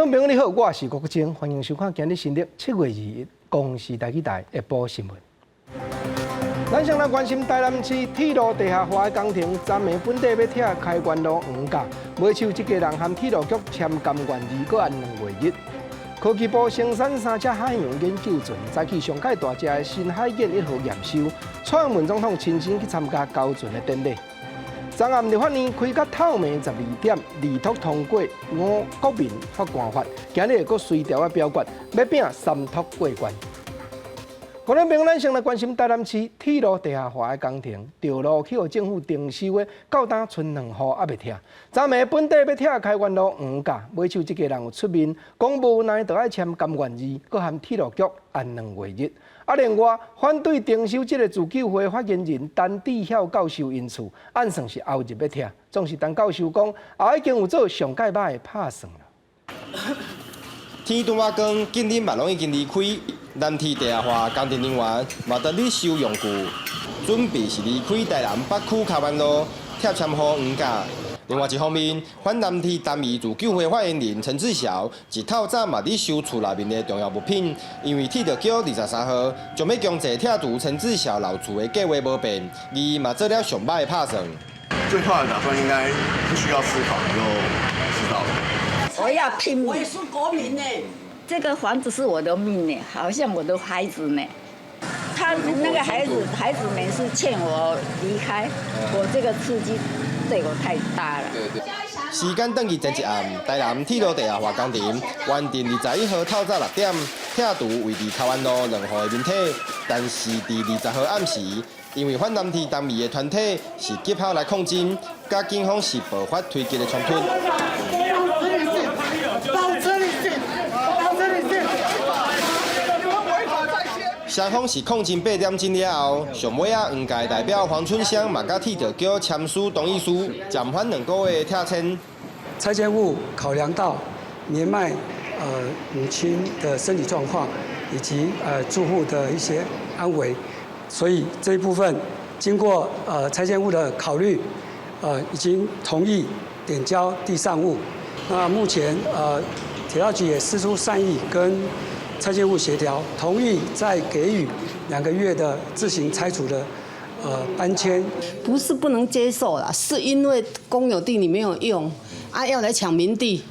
眾朋友你好，我是郭國晶，歡迎收看今日新曆7月21公視台語台下晡新聞。咱先來關心台南市鐵路地下化的工程，昨暝本底欲拆開源路黃甲，尾手這家人和鐵路局簽甘願字，閣延2個月。科技部生產三隻海洋研究船，早起上蓋大隻的新海燕一號驗收，蔡英文總統親身去參加交船的典禮。昨暗立法院開到透暝12點，二讀通過五國民法官法，今日會閣隨條仔表決，欲拼三讀過關。觀眾朋友，咱先來關心台南市鐵路地下化的工程，道路去予政府徵收的，到今賰兩戶猶未拆。昨暝本底欲拆開源路黃甲，尾手這家人有出面講無奈，著愛簽甘願字，閣和鐵路局延兩月日。啊，另外反對徵收這个自救會發言人陳智孝教授𪜶厝，按算是後日欲拆，總是陳教授講，也已經有做上蓋歹的拍算啦。天拄仔光，警燈嘛攏已經離開，南鐵地下化工程人員嘛佇咧收用具，準備是離開台南北區開源路，拆遷予黃甲。另外一方面，反南鐵淡宜自救會發言人陳志祥一透早嘛佇收厝內面的重要物品，因為鐵路局23號將欲強制拆除陳志祥老厝的計劃無變，伊嘛做了上歹的拍算。最壞的打算應該不需要思考你就知道了。我要拼命。我也是國民呢。這個房子是我的命呢，好像我的孩子呢。他那個孩子，孩子們是勸我離開，我這個刺激對我太大了。時間轉去前一暗，台南鐵路地下化工程原定21號透早6點拆除位佇開源路兩戶的民體，但是佇20號暗時，因為反南鐵淡宜的團體是急吼來抗爭，佮警方是爆發推擠的衝突。保持理性，保持理性。雙方是抗爭8點鐘了後，上尾仔黃界代表黃春香嘛佮鐵道局簽署同意書，暫緩2個月拆遷。拆遷戶考量到年邁母親的身體狀況以及住戶的一些安危，所以這一部分經過拆遷戶的考慮，已經同意點交地上物。那目前鐵道局也釋出善意，跟拆遷戶協調，同意再給予2個月的自行拆除的搬遷。不是不能接受啦，是因為公有地你沒有用，啊要來搶民地，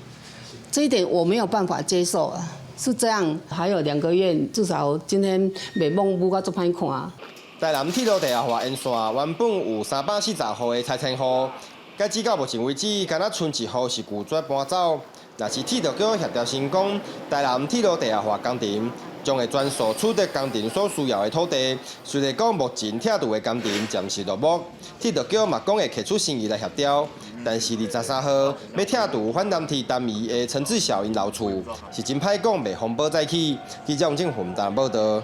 這一點我沒有辦法接受啊，是這樣。還有兩個月，至少今天袂摸摸甲足歹看。台南鐵路地下化沿線原本有340戶的拆遷戶，截止到目前為止，敢若賰一戶是拒絕搬走。若是鐵道局協調成功，台南鐵路地下化工程將會全數取得工程所需要的土地。雖然講目前拆除的工程暫時落幕，鐵道局嘛講會提出誠意來協調，但是23號欲拆除反南鐵淡宜的陳志祥𪜶老厝，是真歹講袂風波再起。記者王正雲台南報道。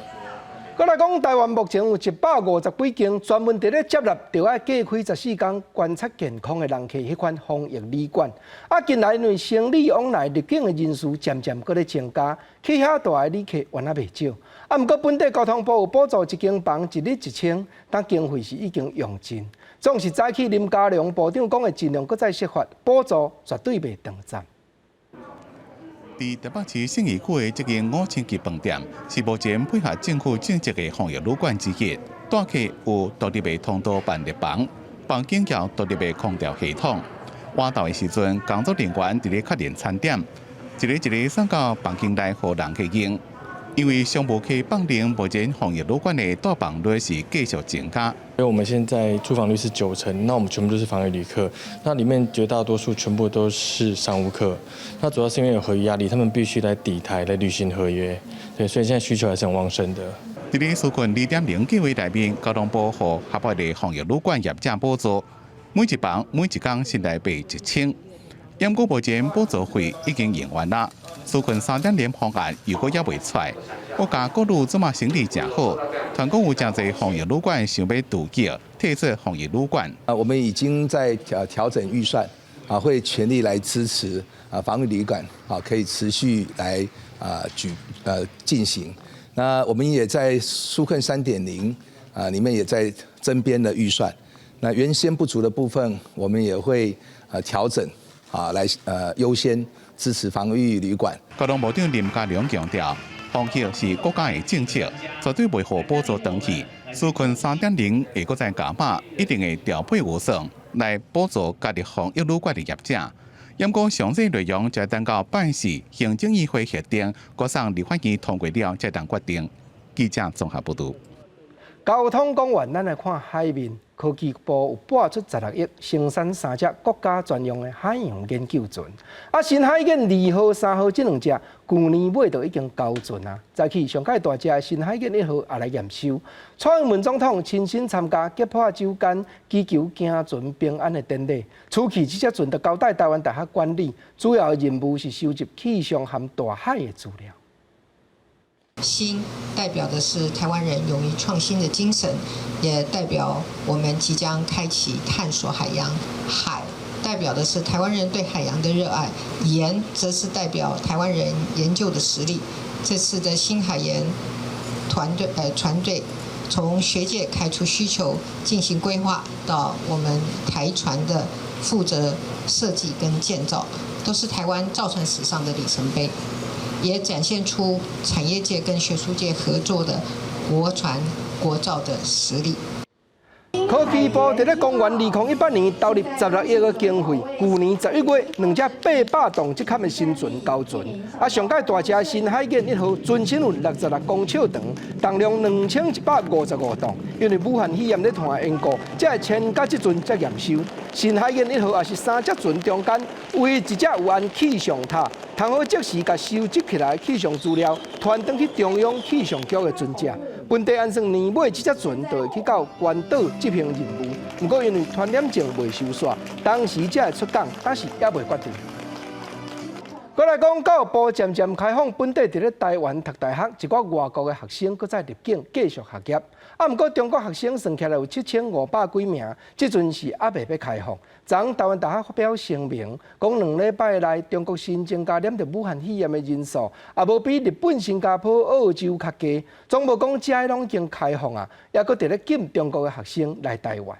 閣來講，台灣目前有150幾間專門佇咧接納著愛隔開14天觀察健康的人客，彼款防疫旅館。啊，近來因為生理往來入境的人數漸漸閣咧增加，去遐蹛的旅客原來袂少。啊，毋過本地交通部有補助一間房一日1000，但經費是已經用盡。總是早起林佳龍部長講會盡量閣再設法補助，絕對袂斷站。佇台北市信義區的這間五星級飯店，是目前配合政府政策的防疫旅館之一。住客有獨立的通道辦入房，房間有獨立的空調系統。活動的時陣，工作人員佇咧確認餐點，一个一个送到房間內予人客用。因為商務客放靈，目前防疫旅館的住房率是繼續增加。因為我們現在住房率是9成，那我們全部都是防疫旅客，那裡面絕大多數全部都是商務客。那主要是因為有合約壓力，他們必須來抵台來履行合約，對，所以現在需求還是很旺盛的。佇咧紓困2.0計劃內面，交通部予合法的防疫旅館業者補助，每一房每一工新台幣1000。毋過目前補助費已經用完啦，紓困3.0方案又閣猶未出來，國家國旅這馬生意誠好，傳講有誠濟防疫旅館想欲渡橋退出防疫旅館。啊，我們已經在調整預算，啊，會全力來支持啊防疫旅館啊，可以持續來啊舉進行。那我們也在紓困3.0啊裡面也在增編了預算。那原先不足的部分，我們也會調整。啊，來優先支持防疫旅館。交通部長林佳龍強調，防疫是國家的政策，絕對袂予補助斷去。紓困3.0會閣再加碼，一定會調配預算來補助加入防疫旅館的業者。毋過詳細內容就等到拜四行政院會核定，閣送立法院通過了，才當決定。記者綜合報導。交通講完，咱來看海面。科技部有撥出16億，生產三隻國家專用的海洋研究船。啊，新海燕二號、三號這兩隻，舊年尾就已經交船啊。早起上蓋大隻的新海燕一號也來驗收。蔡英文總統親身參加擊破舟艦祈求行船平安的典禮。初期這隻船就交代臺灣大學管理，主要的任務是收集氣象和大海的資料。新代表的是台灣人勇於創新的精神，也代表我們即將開啟探索海洋。海代表的是台灣人對海洋的熱愛，研則是代表台灣人研究的實力。這次的新海研團隊船隊，從學界開出需求進行規劃，到我們台船的負責設計跟建造，都是台灣造船史上的里程碑。也展現出產業界跟學術界合作的國船國造的實力。科技部佇咧公元2018年投入16億的經費，舊年11月，兩隻800噸這級的新船交船，啊，上蓋大隻新海燕一號，船身有66公尺長，重量2155噸。因為武漢肺炎咧傳的緣故，才會先共這船才驗收。新海燕一號也是三隻船中間唯一一隻有安氣象塔，通好即時共收集起來氣象資料，傳轉去中央氣象局的船隻。本地按算年尾這隻船就會去到關島執行任務，毋過因為傳染症未收煞，當時才會出港，但是猶未決定。閣來講，教育部漸漸開放本地佇咧台灣讀大學，一寡外國的學生閣再入境繼續學業。啊，毋過中國學生算起來有7500幾名，這陣是猶未欲開放。昨昏台灣大學發表聲明，講2禮拜內中國新增加染著武漢肺炎的人數，也無比日本、新加坡、澳洲較低。總無講遮攏已經開放啊，猶閣佇咧禁中國的學生來台灣。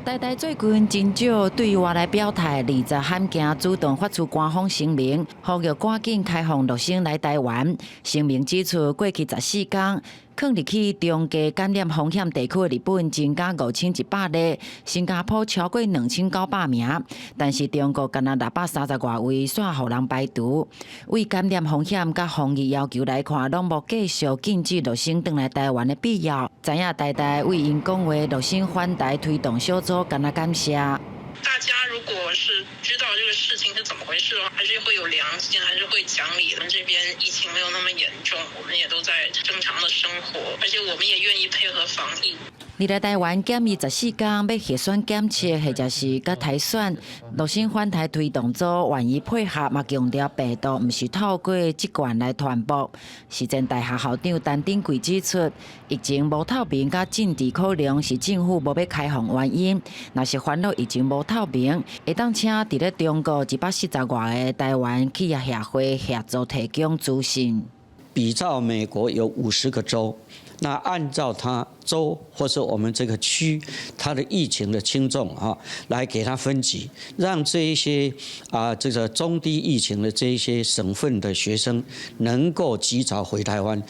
台大最近真少對外來表態，二十罕見主動發出官方聲明，呼籲趕緊開放陸生來台灣。聲明指出，過去14天，囥入去中低感染風險地區的日本增加5100例，新加坡超過2900名，但是中國干焦630外位煞予人排除。為感染風險佮防疫要求來看，攏無繼續禁止陸生轉來台灣的必要。知影台大為𪜶講話，陸生返台推動小組敢若感謝。大家如果是知道這個事情是怎麼回事的話，還是會有良心，還是會講理。我們這邊疫情沒有那麼嚴重，我們也都在正常的生活，而且我們也願意配合防疫。佇來台灣檢疫14天，欲核酸檢測或者是佮篩選，陸生返台推動組願意配合，嘛強調病毒毋是透過這管來傳播。實踐大學校長陳鼎貴指出，疫情無透明佮政治考量是政府無欲開放原因。若是煩惱疫情無透明，會當請佇咧中國140外個台灣企業協會協助提供資訊。比照美國有50個州。那按照他州或是我們這個區，它的疫情的輕重啊，來給他分級，讓這一些啊這個中低疫情的這一些省份的學生能夠及早回台灣。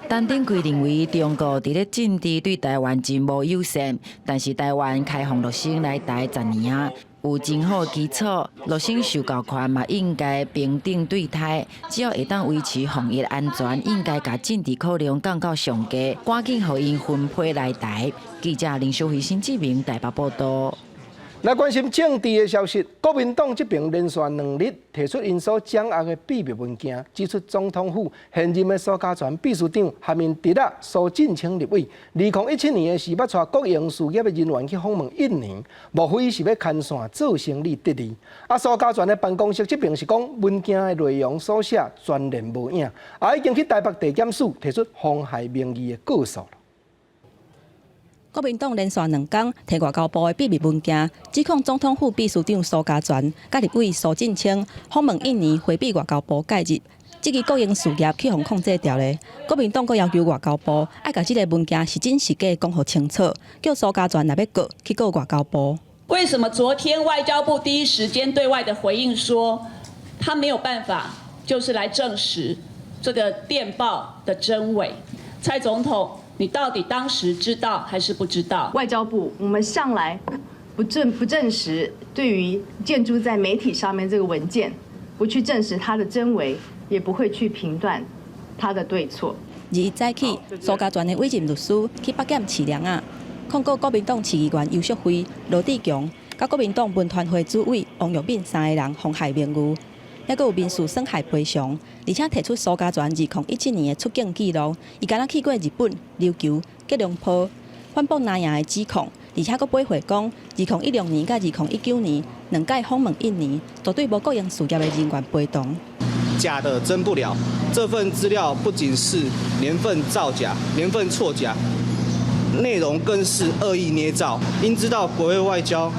陳鼎貴認為，中國佇咧政治對台灣真無友善，但是台灣開放陸生來台10年啊，有真好基礎，陸生受教權嘛應該平等對待，只要會當維持防疫安全，應該共政治考量降到上低，趕緊予𪜶分批來台。記者林淑慧、新志明台北報道。來關心政治的消息，國民黨這邊連續2日提出𪜶所掌握的秘密文件，指出總統府現任的蘇嘉全秘書長和𪜶侄仔蘇震清立委，2017年的時捌帶國營事業的人員去訪問印尼，莫非是欲牽線做生理得利？啊，蘇嘉全的辦公室這邊是講文件的內容所寫全然無影，啊，已經去台北地檢署提出妨害名譽的告訴。國民黨連續2工提外交部的秘密文件，指控總統府秘書長蘇嘉全、佮立委蘇震清訪問印尼，迴避外交部介入，這支國營事業去予控制牢咧。國民黨閣要求外交部愛共這个文件是真是假講予清楚，叫蘇嘉全若欲告去告外交部。為什麼昨天外交部第一時間對外的回應說，他沒有辦法，就是來證實這個電報的真偽。蔡總統，你到底當時知道還是不知道？外交部，我們向來不證實對於見諸在媒體上面這個文件，不去證實它的真偽，也不會去評斷它的對錯。21早起，蘇嘉全的委任律師去北檢飼量仔，控告國民黨市議員游淑慧、羅智強，佮國民黨文團會主委王玉敏三个人妨害名譽，猶閣有民事損害賠償，而且提出蘇嘉全2017年的出境記錄，伊敢若去過日本、琉球、吉隆坡，反駁藍營的指控，而且閣駁回講，2016年佮2019年兩屆訪問印尼，都對無國營事業的人員陪同。假的真不了，這份資料不僅是年份造假、年份錯假，內容更是惡意捏造。應知道國會外交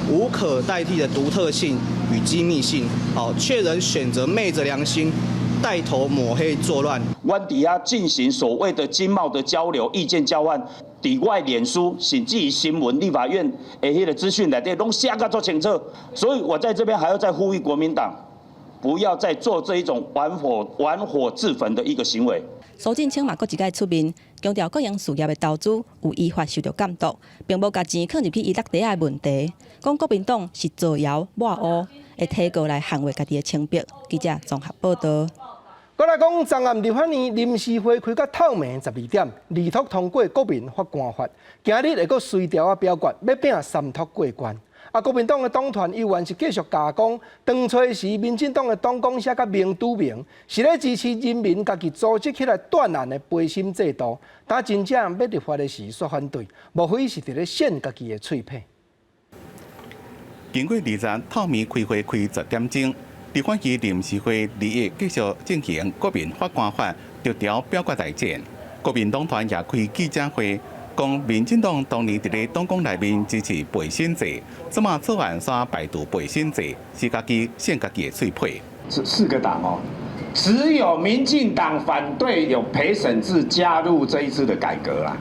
無可代替的獨特性與機密性，哦，卻仍選擇昧著良心帶頭抹黑作亂。阮佇遐進行所謂的經貿的交流、意見交換，佇我臉書甚至於新聞、立法院的彼個資訊內底，攏寫甲足清楚。所以我在這邊還要再呼籲國民黨，不要再做這一種玩火自焚的一個行為。蘇貞昌嘛，閣一擺出面強調，國營事業的投資有依法受著監督，並無共錢囥入去伊落袋仔的問題。講國民黨是造謠抹烏，會提告來捍衛家己的清白。記者綜合報導。閣來講，昨暗立法院臨時會開到透暝12點，力拓通過國民法官法，今日會閣隨條仔表決，欲拼三讀過關。啊，國民黨的黨團猶原是繼續咬講，當初時民進黨的黨綱寫甲明拄明，是咧支持人民家己組織起來斷案的陪審制度，但真正欲立法的時煞反對，無非是佇咧掀家己的喙皮。經過2日透暝開會開10點鐘，立法院臨時會21繼續進行國民法官法逐條表決大戰。國民黨團也開記者會，講民進黨當年佇咧黨綱內面支持陪審制，這馬草案煞排除陪審制，是家己掀家己的喙皮。這四個黨哦，只有民進黨反對有陪審制加入這一次的改革啦，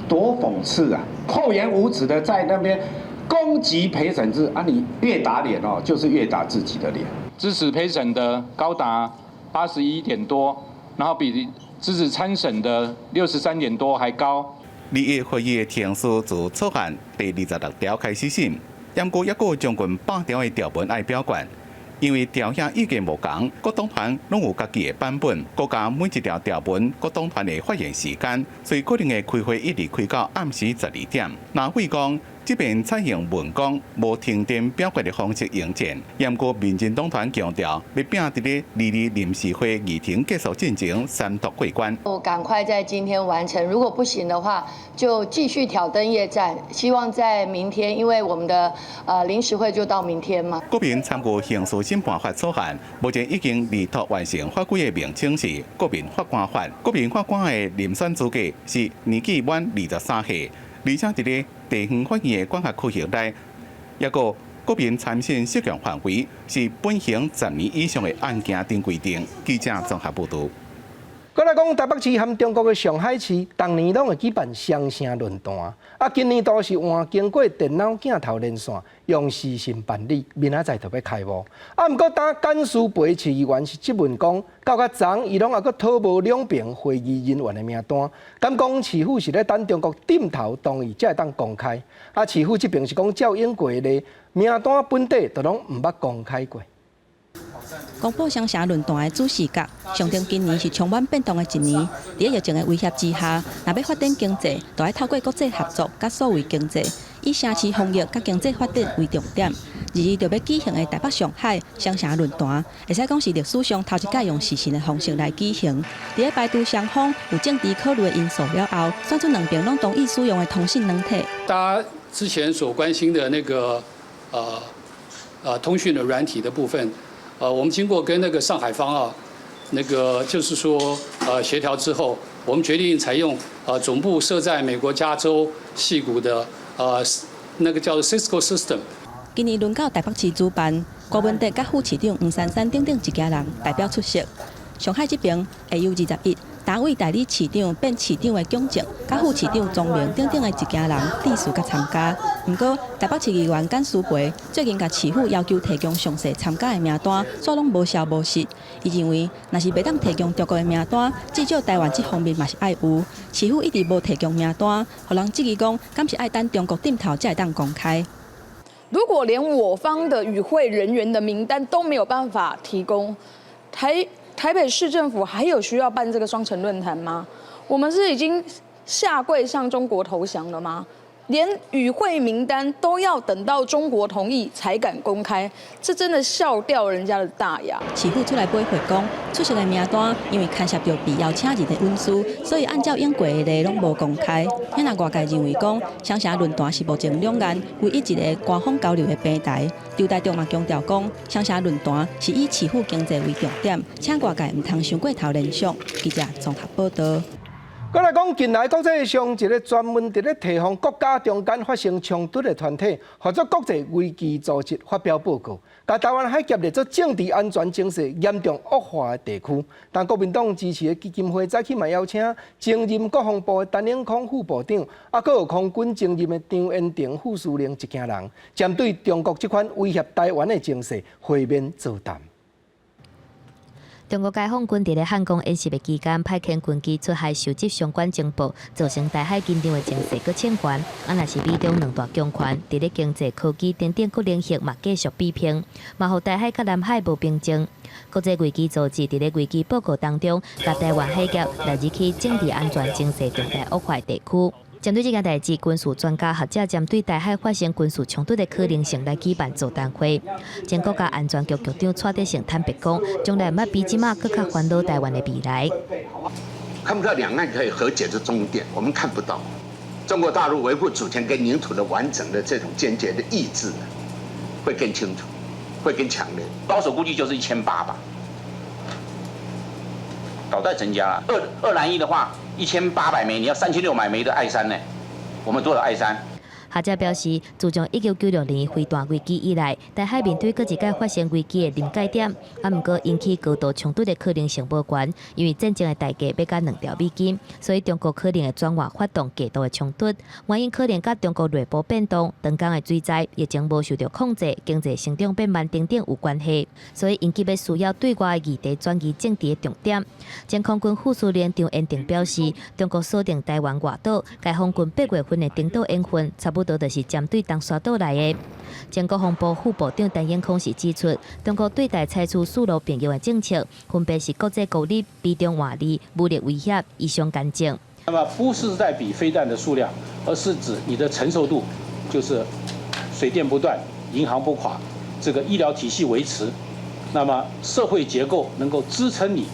多諷刺啊！厚顏無恥的在那邊攻擊陪審制啊！你越打臉哦，就是越打自己的臉。支持陪審的高達81點多，然後比支持參審的63點多還高。21會議的程序自草案第26條開始審，毋過猶閣有將近100條的條文愛表決，因為條項意見無仝，各黨團攏有家己的版本，閣加每一條條文各黨團的發言時間，所以可能會開會一直開到暗時12點。藍委講，這邊採用文講無停電表決的方式迎戰，毋過民進黨團強調，欲拼佇咧22臨時會議程結束進前三讀過關。我趕快在今天完成，如果不行的話，就繼續挑燈夜戰。希望在明天，因為我們的臨時會就到明天嘛。國民參與刑事審判法草案，目前已經擬妥完成法規的名稱是《國民法官法》。國民法官的遴選資格是年紀滿23歲，而且佇咧地方法院的管轄區域內，抑閣國民參審適用範圍是本刑10年以上的案件等規定。記者綜合報導。閣來講，台北市和中國的上海市，逐年攏會舉辦雙城論壇。啊，今年度是換經過電腦鏡頭連線，用視訊辦理，明仔載就欲開幕。啊，毋過當簡舒培市議員是質問講，到較昨伊攏猶閣討無兩爿會議人員的名單，敢講市府是咧等中國點頭同意才會當公開。啊，市府這邊是講照應過的名單本底都攏毋捌公開過。公布雙城論壇的主視覺，象徵今年是充滿變動的一年。佇疫情的威脅之下，若欲發展經濟，就愛透過國際合作佮數位經濟，以城市防疫佮經濟發展為重點。22就欲舉行的台北上海雙城論壇，會使講是歷史上頭一擺用視訊的方式來舉行。佇咧排除雙方有政治考慮的因素了後，選出兩爿攏同意使用的通訊軟體。大家之前所關心的那個通訊的軟體的部分。我們經過跟那個上海方啊，那個就是說，協調之後，我們決定採用總部設在美國加州矽谷的那個叫做 Cisco System。今年輪到台北市主辦，郭文德佮副市長黃珊珊等等一家人代表出席。上海這邊會由21單位代理市長變市長的蔣靜，佮副市長莊明等等的一行人致辭佮參加。毋過台北市議員簡舒培最近共市府要求提供詳細參加的名單，煞攏無消無息。伊認為，若是袂當提供中國的名單，至少台灣這方面嘛是愛有。市府一直無提供名單，予人質疑講，敢是愛等中國點頭才會當公開？如果連我方的與會人員的名單都沒有辦法提供，台北市政府還有需要辦這個雙城論壇嗎？我們是已經下跪向中國投降了嗎？連與會名單都要等到中國同意才敢公開，這真的笑掉人家的大牙。市府出來回覆講，出席的名單因為牽涉著被邀請人的隱私，所以按照應過的例攏無公開。遐若外界認為講，雙城論壇是目前兩岸唯一一个官方交流的平台。邱台中嘛強調講，雙城論壇是以市府經濟為重點，請外界毋通傷過頭聯想。記者綜合報道。閣來講，近來國際上一个專門佇咧提防國家中間發生衝突的團體，號做國際危機組織發表報告，共台灣海峽列做政治安全情勢嚴重惡化的地區。但國民黨支持的基金會早起嘛邀請前任國防部的陳永康副部長，啊，閣有空軍前任的張延廷副司令一行人，針對中國這款威脅台灣的情勢會面座談。中國解放軍佇咧漢光演習的期間，派遣軍機出海收集相關情報，造成台海緊張的情勢閣衝懸。啊，若是美中兩大強權，佇咧經濟、科技等等各領域嘛繼續比拼，嘛予台海佮南海無平靜。國際危機組織佇咧危機報告當中，共台灣海峽列入去政治安全情勢重大惡化地區。針對這件代誌，軍事專家學者針對台海發生軍事衝突的可能性來舉辦座談會。前國家安全局局長蔡德勝坦白講，將來毋捌比這馬閣較煩惱台灣的未來。看不到兩岸可以和解的終點，我們看不到中國大陸維護主權跟領土的完整的這種堅決的意志，會更清楚，會更強烈。保守估計就是1800吧，導彈增加了。二二蘭一的話，1800枚，你要3600枚的愛三呢？我們多少愛三？學者表示，自從1996年飛彈危機以來，台海面對閣一擺發生危機的臨界點，啊，毋過引起高度衝突的可能性無懸，因為戰爭的代價欲佮2兆美金，所以中國可能會轉換發動過度的衝突，原因可能佮中國內部變動、長江的水災、疫情無受著控制、經濟成長變慢等等有關係，所以緊急欲需要對外議題轉移政治的重點。前空軍副司令張延定表示，中國鎖定台灣外島，解放軍8月份的登島演訓，差不多就是針對東沙島來的。前國防部副部長陳永康是指出，中國對台採取四路並用的政策，分別是國際孤立、逼中換離、武力威脅、以商干政。那麼不是在比飛彈的數量，而是指你的承受度，就是水電不斷、銀行不垮，這個醫療體系維持，那麼社會結構能夠支撐你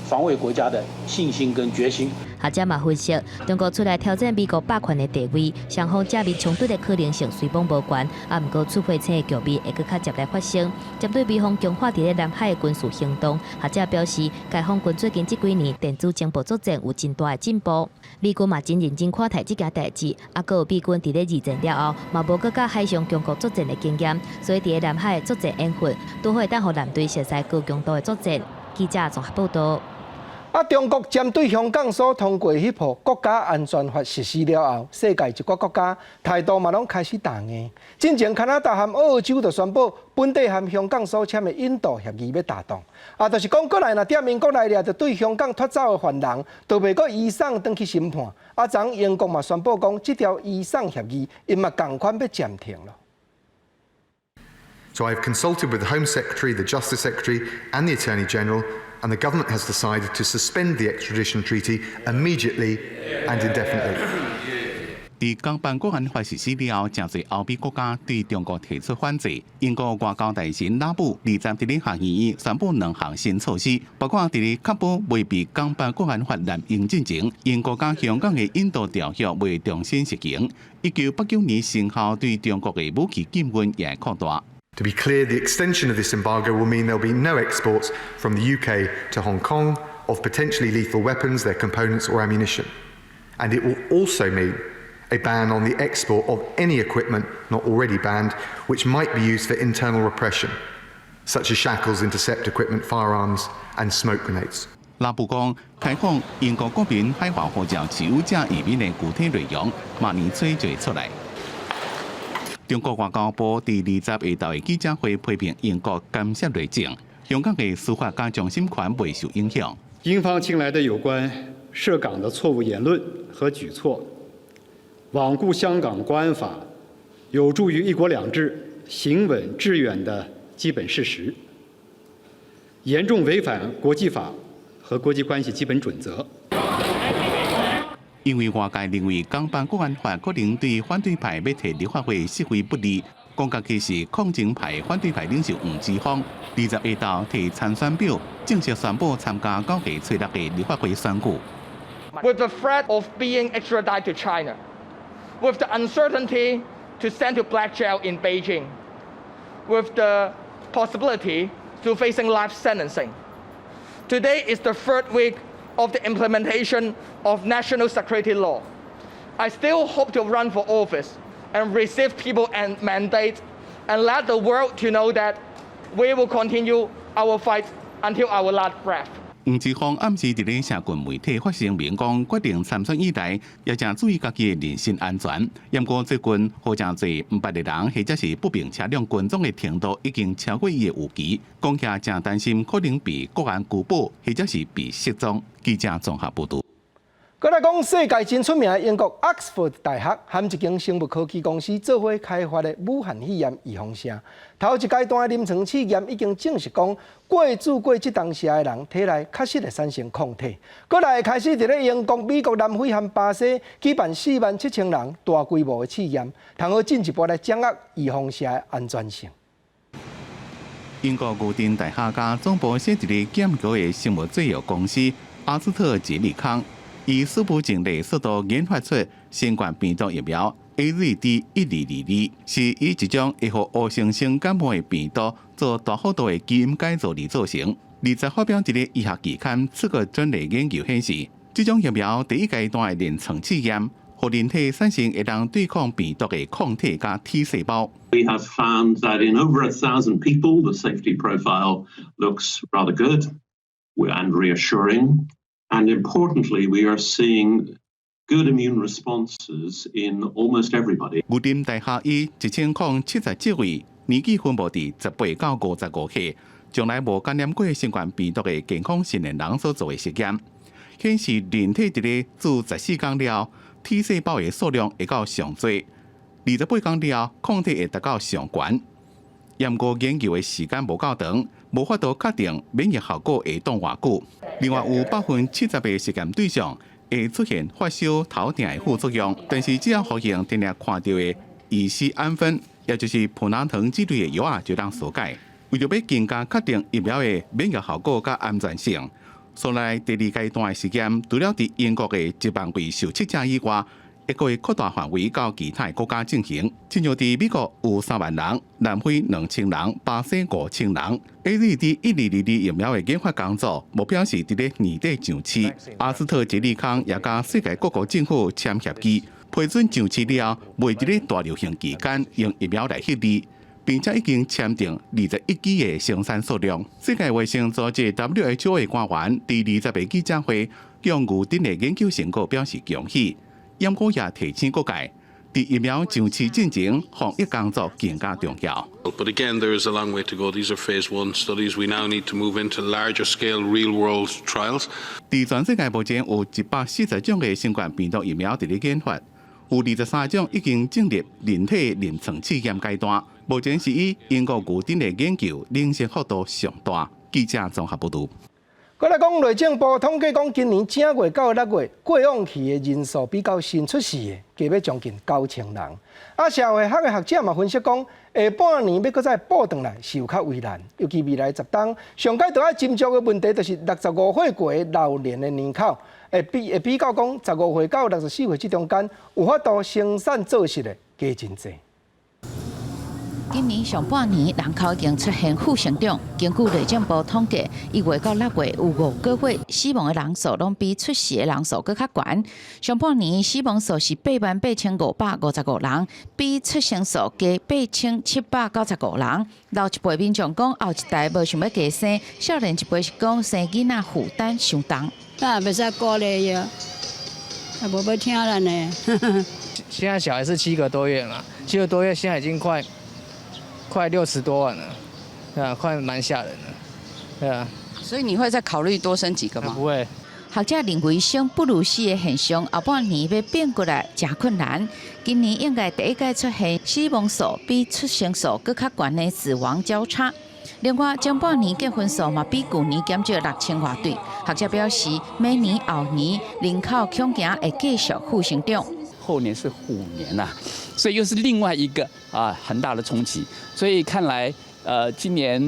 防衛國家的信心跟決心。學者嘛分析，中國出來挑戰美國霸權的地位，雙方正面衝突的可能性雖罔無懸，啊，毋過出火星的局面會閣較捷來發生。針對美方強化佇咧南海的軍事行動，學者表示，解放軍最近這幾年電子情報作戰有真大的進步。美軍嘛真認真看待這件代誌，啊，閣有美軍佇咧二戰了後，嘛無閣佮海上強國作戰的經驗，所以佇咧南海的作戰演訓，拄好會當予艦隊熟似高強度的作戰。記者綜合報道。啊！中國針對香港所通過彼部國家安全法實施了後，世界一寡國家態度嘛攏開始彈硬。進前加拿大和澳洲就宣布，本地和香港所簽的引渡協議欲打斷。啊，就是講閣來若踮𪜶國內掠著對香港脫走的犯人，就袂閣移送轉去審判。啊，昨英國嘛宣布講，這條移送協議𪜶嘛仝款欲暫停囉。 So I have consulted with the Home Secretary, the Justice Secretary, and the Attorney General, and the government has decided to suspend the extradition treaty immediately and indefinitely. 佇港版國安法實施了後，誠濟歐美國家對中國提出反制。英國外交大臣拉布20佇咧下議院宣布兩項新措施，包括佇咧確保未被港版國安法濫用進前，英國佮香港的引渡條約袂重新實行。1989年生效對中國的武器禁運也會擴大。 To be clear, the extension of this embargo will mean there will be no exports from the UK to Hong Kong of potentially lethal weapons, their components or ammunition. And it will also mean a ban on the export of any equipment not already banned, which might be used for internal repression, such as shackles, intercept equipment, firearms and smoke grenades. 拉布講，開放英國國民海外護照持有者移民的具體內容，明年初就會出來。中國外交部佇20下晝的記者會批評英國干涉內政，香港的司法佮終審權袂受影響。英方近來的有關涉港的錯誤言論和舉措，罔顧香港國安法有助於一國兩制行穩致遠的基本事實，嚴重違反國際法和國際關係基本準則。因為外界認為港版國安法可能對反對派欲提立法會示威不利，講家己是抗爭派反對派領袖黃之鋒，20下晝提參選表，正式宣布參加9月初6的立法會選舉。 With the threat of being extradited to China, with the uncertainty to send to black jail in Beijing, with the possibility to facing life sentencing. Today is the third week of the implementation of national security law. I still hope to run for office and receive people and mandate and let the world to know that we will continue our fight until our last breath. 黃之鋒暗時佇咧社群媒體發聲明講，決定參選以來，也誠注意家己的人身安全。毋過最近，予誠濟毋捌的人或者是不明車輛跟蹤的程度已經超過伊的預期，講起來誠擔心可能被國安拘捕，或者是被失蹤。記者綜合報導。閣來講，世界真出名的英國 Oxford 大學和一間生物科技公司做伙開發的武漢肺炎預防針，頭一階段的臨床試驗已經證實講，過注過這針劑的人體內確實會產生抗體。閣來開始佇咧英國、美國、南非和巴西舉辦4萬7千人大規模的試驗，通好進一步來掌握預防針的安全性。英國牛津大學佮總部設佇咧劍橋的生物製藥公司阿斯特捷利康，以史無前例速度研發出新冠病毒疫苗 AZD1222，是以一種會予烏猩猩感染的病毒做大幅度的基因改造而做成。20發表佇咧醫學期刊《刺個專類研究顯示，這種疫苗第一階段的臨床試驗，予人體產生會當對抗病毒的抗體佮 T 細胞。 We have found that in over 1,000 people, the safety profile looks rather good and reassuring. And importantly, we are seeing good immune responses in almost everybody. 牛津大學以1077位年紀分布佇18到55歲，從來無感染過新冠病毒的健康成年人所做的實驗，顯示人體佇咧注14天了，T 細胞的數量會到上濟；28天了，抗體會達到上懸。毋過研究的時間無夠長，無法度確定免疫效果會當偌久。另外有70%的實驗對象會出現發燒、頭痛的副作用，但是只要服用定定看著的乙酰氨酚，也就是普拿疼這類的藥仔，就當紓解。為著欲更加確定疫苗的免疫效果佮安全性，所以第二階段的實驗，除了佇英國的1萬位受測者以外，會閣會擴大範圍到其他國家進行。親像佇美國有3萬人，南非2000人，巴西5000人。AZD1222疫苗的研發工作目標是佇咧年底上市。阿斯特捷利康也佮世界各國政府簽協議，批准上市了後，袂佇咧大流行期間用疫苗來隔離，並且已經簽訂21支的生產數量。世界衛生組織 WHO 的官員佇20日記者會，向牛津的研究成果表示恭喜。毋過也提醒各界，佇疫苗上市進前，防疫工作更加重要。 But again, there is a long way to go. These are phase one studies. We now need to move into larger scale real world trials. 佇全世界目前有140種的新冠病毒疫苗佇咧研發，有23種已經進入人體臨床試驗階段。目前是以英國牛津的研究領先幅度上大。記者綜合報導。閣來講，內政部統計講，今年正月到6月過往去的人數比較新出世的，加欲將近9000人。啊，社會學的學者嘛分析講，下半年欲閣再補轉來是有較為難。尤其未來10冬，上蓋著愛斟酌的問題，就是65歲過老年的人口，會比較講，15歲到64歲這中間，有法度生產做實的加真濟。今年上半年人口已經出現負成長，根據內政部統計，1月到6月有5個月死亡的人數攏比出世的人數閣較懸。上半年死亡數是88,555人，比出生數加8,795人。老一輩民眾講，後一代無想欲加生，少年一輩是講生囡仔負擔傷重。那也袂使鼓勵啊，也無欲聽咱的。現在小孩是7個多月嘛，7個多月現在已經快60多萬了，對啊，快蠻嚇人的，對啊。所以你會再考慮多生幾個嗎？不會。學者認為生不如死的現象，後半年欲變過來誠困難。今年應該第一擺出現死亡數比出生數閣較懸的死亡交叉。另外，前半年結婚數嘛比舊年減少6000外對。學者表示，明年後年人口恐驚會繼續負成長。後年是虎年呐，所以又是另外一個啊很大的衝擊。所以看來，今年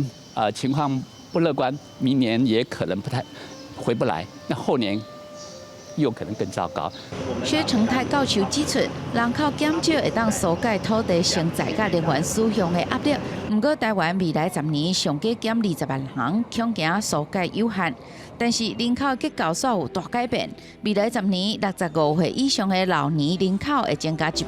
情況不樂觀，明年也可能不太回不來。那後年又可能更糟糕。薛成泰教授指出，人口減少會當紓解土地承載佮能源使用的壓力。毋過，台灣未來10年上加減20萬人，恐驚紓解有限。但是人口結構煞有大改變，未來10年65歲以上的老年人口會增加190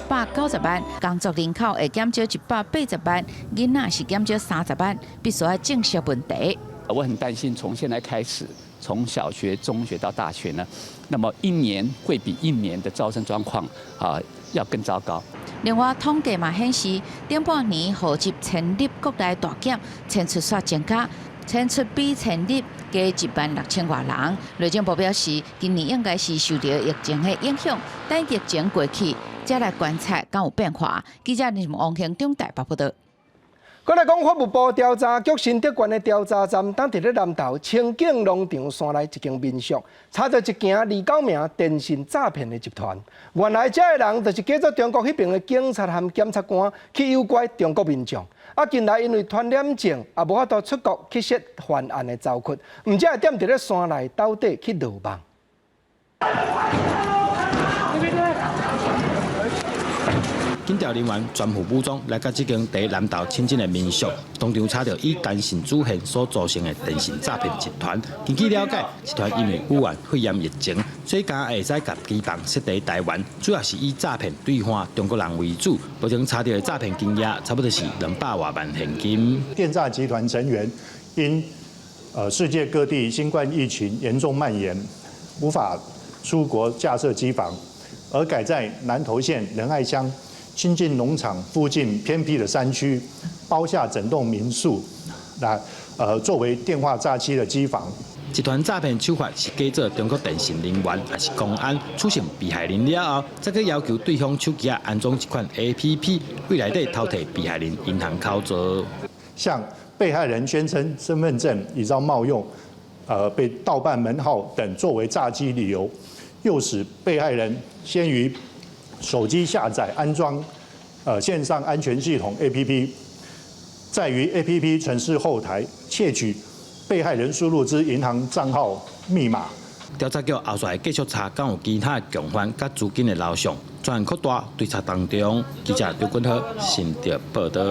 萬，工作人口會減少180萬，囡仔是減少30萬，必須愛正視問題。我很擔心，從現在開始，從小學、中學到大學呢，那麼一年會比一年的招生狀況啊要更糟糕。另外，統計嘛顯示，頂半年戶籍遷入國內大減，遷出煞增加，遷出比遷入加1萬6千外人。內政部表示，今年應該是受著疫情的影響，等疫情過去，才來觀察敢有變化。記者林王興中台北報導。閣來講，法務部調查局新竹縣的調查站，當佇咧南投清境農場山內一間民宿，查著一間29名電信詐騙的集團。原來這个人就是假做中國彼爿的警察和檢察官去誘拐中國民眾。啊，近來因為傳染症，也無法度出國去設犯案的巢窟，毋才會踮佇咧山內鬥底去落網。警調人員全副武裝來到這間佇南投清境的民宿，當場查著以電信主線所組成的電信詐騙集團。根據了解，集團因為武漢肺炎疫情，所以敢會使共機房設佇台灣，主要是以詐騙對岸中國人為主。目前查著的詐騙金額差不多是200外萬現金。電詐集團成員因世界各地新冠疫情嚴重蔓延，無法出國架設機房，而改在南投縣仁愛鄉清境農場附近偏僻的山區，包下整棟民宿，來作為電話詐欺的機房。集團詐騙手法是假做中國電信人員，抑是公安，取信被害人了後，再閣要求對方手機仔安裝一款 APP，對內底偷提被害人銀行口座。向被害人宣稱身份證已遭冒用，被盜辦門號等作為詐欺理由，誘使被害人先於手機下載安裝，線上安全系統 APP，再於 APP 程式後台竊取被害人輸入之銀行帳號密碼。調查局後續會繼續查，敢有其他共犯佮資金的流向，專案擴大追查當中。記者劉君豪新竹報導。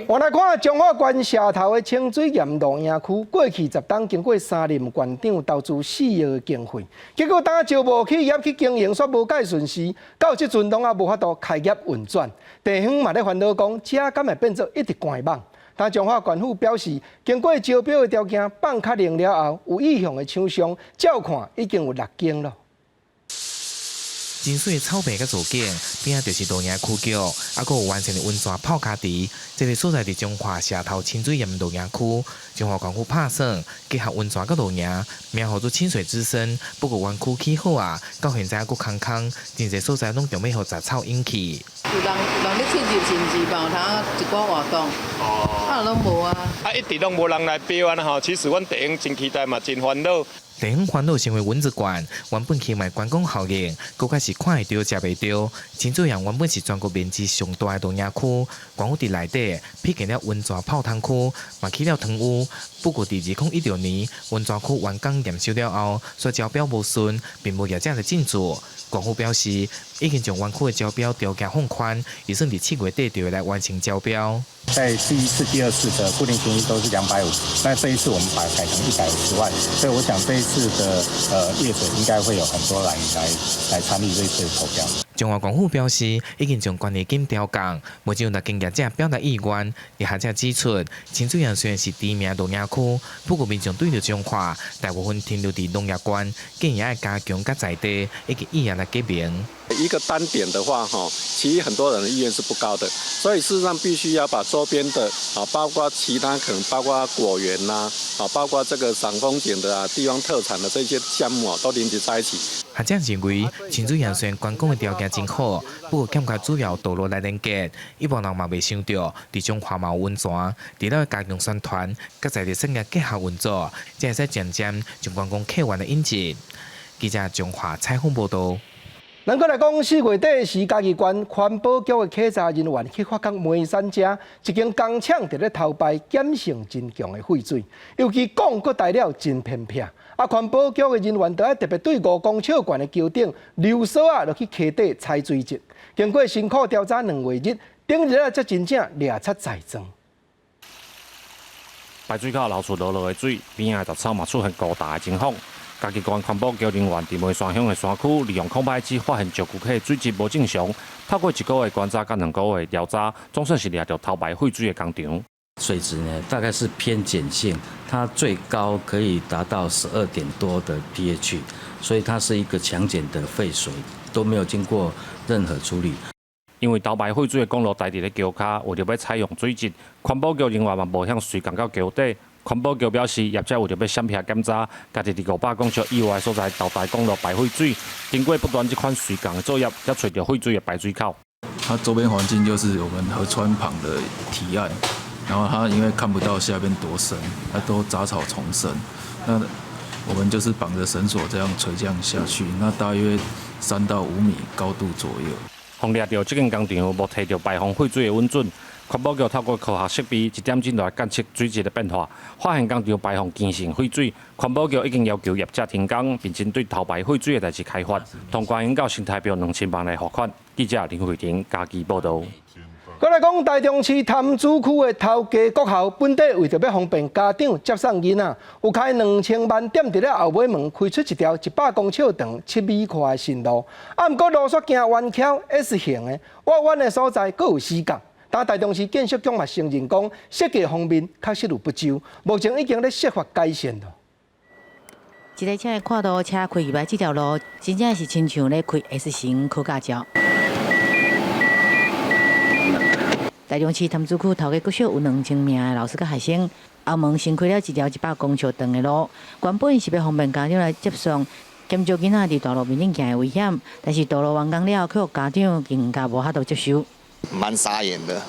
我來看彰化縣社頭的清水巖露營區，過去10冬經過3任縣長投資4億的經費，結果當招募企業去經營，煞無蓋順時，到這陣攏猶無法度開業運轉。地方嘛咧煩惱講，這敢會變做一直關網？但彰化縣府表示，經過招標的條件放確認了後，有意向的廠商照看已經有6間了。真媠草坪佮造景，邊仔就是露營區域，猶閣有完善的溫泉泡跤池。這个所在佇彰化社頭清水巖露營區，彰化縣府拍算結合溫泉佮露營，名號做清水之森。不過園區起好啊，到現在猶閣空空，真濟所在攏準備予雜草引去。有人有人咧進入，是毋是嘛有通一寡活動？啊，攏無啊。啊，一直攏無人來標啊吼。其實阮地方真期待嘛，真煩惱。地方煩惱成為蚊子館，原本期望觀光效應，閣較是看會著、食袂著。清水巖原本是全國面積上大的露營區，縣府佇內底闢建了溫泉泡湯區，嘛起了湯屋。不過佇2016年溫泉區完工驗收了後，煞招標無順，並無業者來進駐。縣府表示，已經將灣區的招標條件放寬，預算佇7月底就會來完成招標。在第一次、第二次的固定金都是250，那這一次我們把它改成150萬，所以我想這一次的業者應該會有很多來參與這一次的投標。彰化縣府表示，已經將權利金調降，目前有經業者表達意願。學者指出，清水巖雖然是知名露營區，不過民眾對著彰化，大部分停留佇農業縣，建議愛加強佮在地以及意願來結盟。一個單點的話，哈，其實很多人的意願是不高的，所以事實上必須要把周邊的啊，包括其他可能包括果園吶，啊，包括這個賞風景的啊，地方特產的這些項目啊，都連接在一起。學者認為，清水巖雖然觀光的條件真好，不過欠缺主要道路來連結，一般人嘛袂想著佇彰化嘛有溫泉，除了加強宣傳，佮在地產業結合運作，才會使漸漸將觀光客源來引進。記者彰化採訪報導。咱閣來講，4月底時，嘉義縣環保局的稽查人員去發覺梅山遮一間工廠佇咧偷排鹼性真強的廢水，尤其汞閣材料真偏僻。啊，環保局的人員就愛特別對5公尺懸的橋頂溜索仔落去溪底採水質。經過辛苦調查2月日，頂日啊才真正掠出在裝。排水口流出濁濁的水，邊仔的雜草嘛出現高大的情況。嘉義縣環保局人員佇梅山鄉的山區，利用空拍機發現石臼溪水質無正常。透過一個月觀察佮2個月調查，總算是掠著偷排廢水的工廠。水質呢，大概是偏鹼性，它最高可以達到12點多的 pH，所以它是一個強鹼的廢水，都沒有經過任何處理。因為偷排廢水的管路待佇咧橋跤，為著欲採樣水質，環保局人員嘛冒險隨共到橋底。環保局表示，業者為著欲閃避檢查，家己佇500公尺以外所在偷排管路排廢水，經過不斷這款隨共的作業，才揣著廢水的排水口。它周邊環境就是我們河川旁的堤岸，然後它因為看不到下邊多深，它都雜草叢生。那我們就是綁著繩索這樣垂降下去，那大約3到5米高度左右。予掠著這間工廠無提著排放廢水的允准，環保局透過科學設備一點鐘來監測水質的變化，發現工廠排放鹼性廢水，環保局已經要求業者停工，並針對偷排廢水的代誌開罰，通關應到新台幣2000萬的罰款。記者林慧婷嘉義報導。閣來講，台中市潭子區的頭家國校，本底為著欲方便家長接送囡仔，有開2000萬踮佇咧後尾門開出一條100公尺長、7米寬的新路。啊，毋過路煞行彎蹺 S 型的，挖彎的所在閣有死角。但台中市建設局嘛承認講，設計方面確實有不周，目前已經咧設法改善了。一个車的闊度車開入來這條路，真正是親像咧開 S 型考駕照。台中市潭子區頭家國小有2000名的老師佮學生，後門新開了一條100公尺長的路，原本是欲方便家長來接送，減少囡仔佇大路面頂行的危險。但是道路完工了，卻予家長更加無法度接受。蠻傻眼的。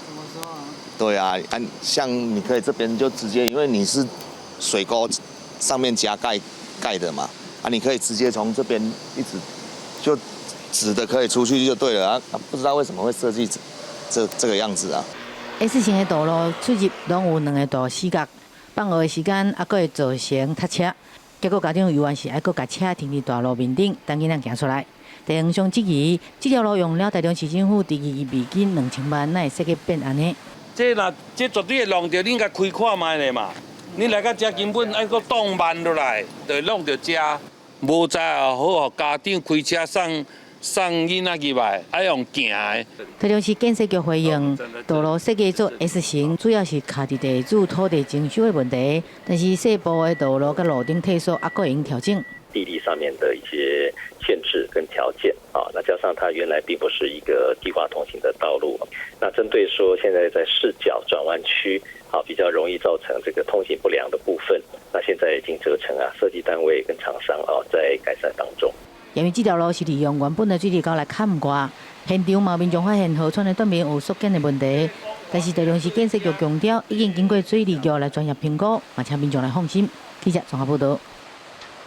對啊，像你可以這邊就直接，因為你是水溝上面加蓋蓋的嘛，啊，你可以直接從這邊一直就直的可以出去就對了啊，不知道為什麼會設計這個樣子啊。 S 型的道路出入攏有兩個大死角，放學的時間猶閣會造成塞車，結果家長猶原是愛閣共車停佇大路面頂，等囡仔行出來。地方上質疑，這條路用了台中市政府投資美金2000萬，哪會設計變按呢？這若這絕對會弄著，恁共開看覓咧嘛？你來到遮根本愛閣擋慢落來，就會弄著遮。無知也好，予家長開車送囡仔入來，愛用行的。台中市建設局回應，道路設計做 S 型，主要是卡佇地主土地徵收的問題，但是細部的道路佮路頂退縮，猶閣會用調整。地理上面的一些限制跟條件啊，那加上它原來並不是一個計劃通行的道路，那針對說現在在市角轉彎區啊，比較容易造成這個通行不良的部分，那現在已經責成啊設計單位跟廠商啊在改善當中。因為這條路是利用原本的水利溝來崁蓋，現場嘛民眾發現河川的斷面有縮減的問題，但是台中市建設局強調，已經經過水利局來專業評估，嘛請民眾來放心。記者綜合報導。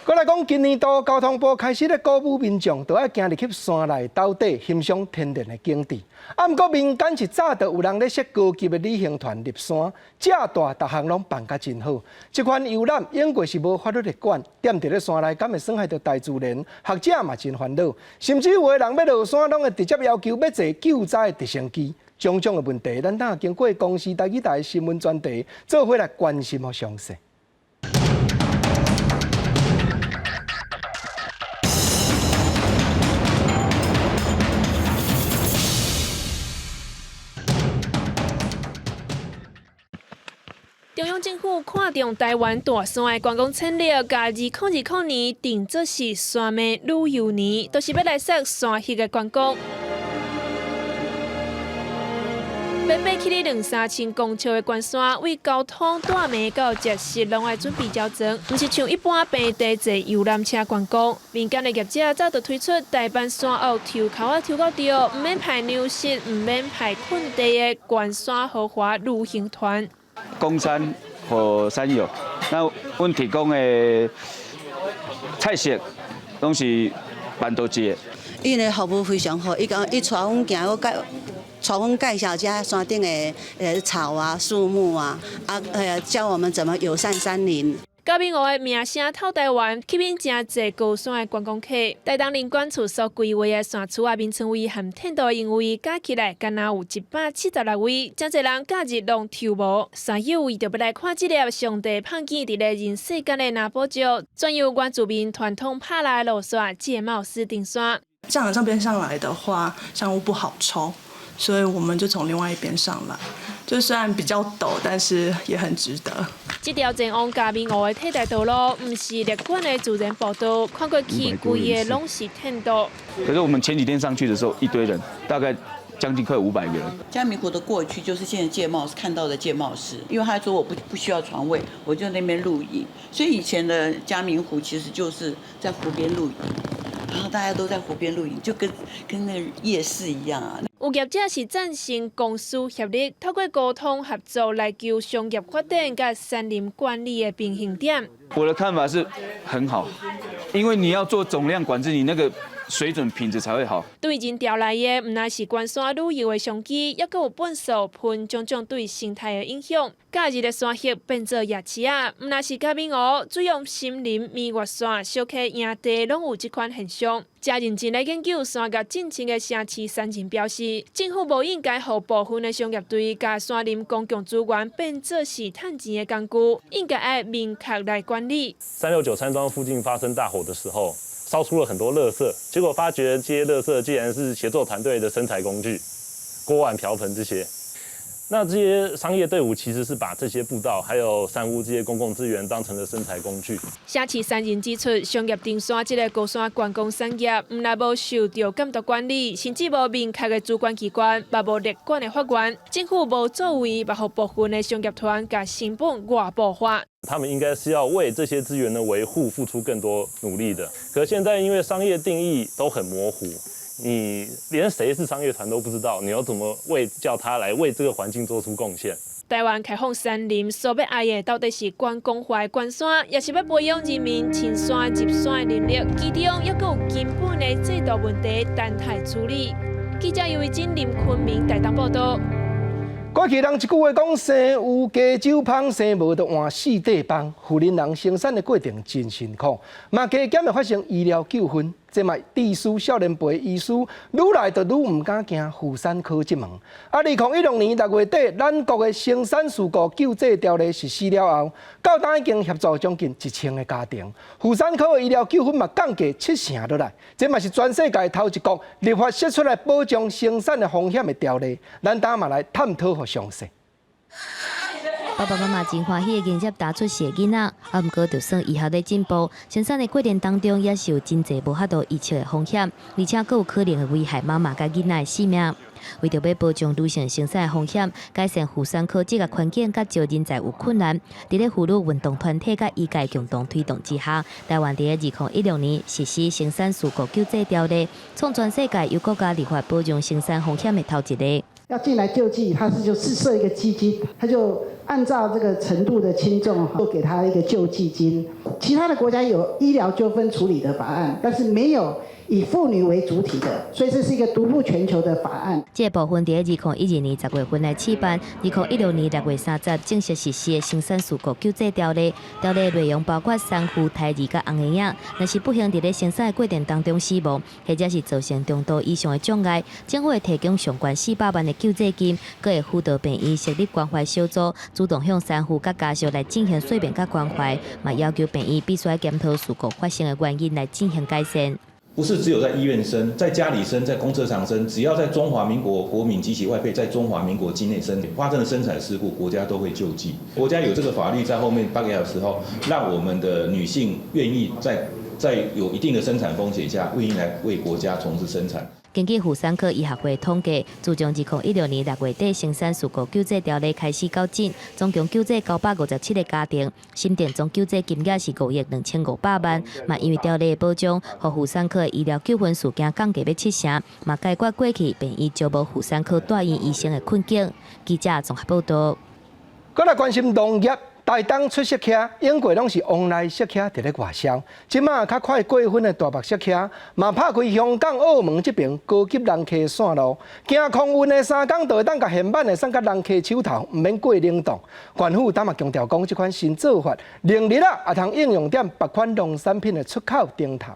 閣來講，今年度交通部開始咧鼓舞民眾，都愛行入去山內鬥底欣賞天然的景致。啊，毋過民間是早就有人咧設高級的旅行團入山，食住逐項攏辦甲真好。這款遊覽應該是無法律的管，踮佇咧山內，敢會損害著大自然？學者嘛真煩惱，甚至有的人欲落山，攏會直接要求欲坐救災的直升機。種種的問題，咱等下經過公視台語台新聞專題，做伙來關心予詳細。中央政府看重台灣大山的觀光產業，共2020年定做是山脈旅遊年，就是欲來殺山域的觀光。欲爬起咧兩三千公尺的懸山，為交通、住暝到食食，攏愛準備周全，毋是像一般平地坐遊覽車觀光。民間的業者早就推出台灣山屋抽鬮仔抽到著，毋免排糧食，毋免排睏地的懸山豪華旅行團。供餐予山友，那阮提供的菜色攏是辦桌的。𪜶的服務非常好，伊講伊帶阮行，閣介帶阮介紹遮山頂的草啊、樹木啊，教我們怎麼友善山林。嘉明湖的名聲透台灣，吸引誠濟高山的觀光客。台東林管處所規劃的山區啊，眠床位和天道營位加起來，敢若有176位，誠濟人假日攏抽無。山友為著欲來看這粒上帝放見佇咧人世間的藍寶石，專由原住民傳統拍獵的路線，借帽斯登山。這邊上來的話，山屋不好抽，所以我們就從另外一邊上來。就雖然比較陡，但是也很值得。這條前往嘉明湖的替代道路，毋是列管的自然步道，看過去規个攏是天道。可是我們前幾天上去的時候，一堆人，大概將近快500個人。嘉明湖的過去就是現在界貿看到的界貿市，因為他說我不需要床位，我就那邊露營，所以以前的嘉明湖其實就是在湖邊露營，然後大家都在湖邊露營，就跟那個夜市一樣啊。有業者是贊成公私協力，透過溝通合作來求商業發展佮山林管理的平衡點。我的看法是很好，因為你要做總量管制，你那個水準品質才會好。對人調來的，毋但是懸山旅遊的商機，猶閣有糞埽噴種種對生態的影響。假日的山域變做夜市仔，毋但是嘉明湖，水用森林、蜜月線、小溪營地，攏有這款現象。誠認真來研究山業進程的城市山人表示，政府無應該予部分的商業隊共山林公共資源變做是趁錢的工具，應該愛明確來管理。369山莊附近發生大火的時候，燒出了很多垃圾，結果發覺這些垃圾竟然是協作團隊的生財工具，鍋碗瓢盆這些。那這些商業隊伍其實是把這些步道還有山屋這些公共資源當成了生財工具。城市山人指出，商業登山這個高山觀光產業，毋但無受著監督管理，甚至無明確的主管機關，嘛無列管的法源，政府無作為，嘛予部分的商業團共成本外部化。他們應該是要為這些資源的維護付出更多努力的。可現在因為商業定義都很模糊，你連誰是商業團都不知道，你要怎麼為叫他來為這個環境做出貢獻？台灣開放山林所欲愛的，到底是觀光化的懸山，抑是欲培養人民親山入山的能力？其中猶閣有根本的制度問題，等待處理。記者尤維真、林坤明台東報導。過去人一句話講，生有加州芳，生無就換四塊枋。婦人人生產的過程真辛苦，嘛加減會發生醫療糾紛。這嘛致使少年輩醫師愈來就愈毋敢行婦產科這門。2016年6月底，咱國的生產事故救濟條例實施了後，到今已經協助將近1000个家庭，婦產科的醫療糾紛嘛降低7成落來。這嘛是全世界頭一國立法釋出來保障生產的風險的條例。咱等嘛來探討予詳細。爸爸媽媽真歡喜迎接踏出世的囡仔，啊，毋過就算醫學咧進步，生產的過程當中也是有真濟無法度預測的風險，而且閣有可能會危害媽媽佮囡仔的性命。為著欲保障女性生產的風險，改善婦產科這个環境，佮招人才有困難。佇咧婦女運動團體佮醫界共同推動之下，台灣佇咧2016年實施生產事故救濟條例，創全世界由國家立法保障生產風險的頭一例。要進來救濟，他是就是設一個基金，他就按照這個程度的輕重，就給他一個救濟金。其他的國家有醫療糾紛處理的法案，但是沒有以婦女為主體的，所以這是一個獨步全球的法案。這個部分佇2012年10月份來試辦，2016年6月30正式實施的生產事故救濟條例。條例內容包括產婦、胎兒佮紅嬰仔，若是不幸佇咧生產的過程當中死亡，或者是造成中度以上的障礙，政府會提供上懸400萬的救濟金，閣會輔導病院設立關懷小組，主動向產婦佮家屬來進行說明佮關懷，嘛要求病院必須檢討事故發生的原因來進行改善。不是只有在醫院生，在家裡生，在公車上生，只要在中華民國國民及其外配在中華民國境內生發生的生產事故，國家都會救濟。國家有這個法律在後面 back 的時候，讓我們的女性願意在有一定的生產風險下，願意來為國家從事生產。根據婦產科醫學會統計，自從2016年6月底生產事故救濟條例開始到今，總共救濟957個家庭，審定總救濟金額是5億2500萬。嘛，因為條例的保障，予婦產科的醫療糾紛事件降低欲七成，嘛解決過去病院招無婦產科住院醫生的困境。記者綜合報導。閣來關心農業。台東出釋茄，往過攏是旺來釋茄佇咧外銷，這馬較快過分的大目釋茄，嘛拍開香港、澳門這爿高級人客線路，行空運的3工就會當共現挽的送到人客手頭，毋免過冷凍。縣府今嘛強調講，這款新做法，明日啊，也通應用佇別款農產品的出口頂頭。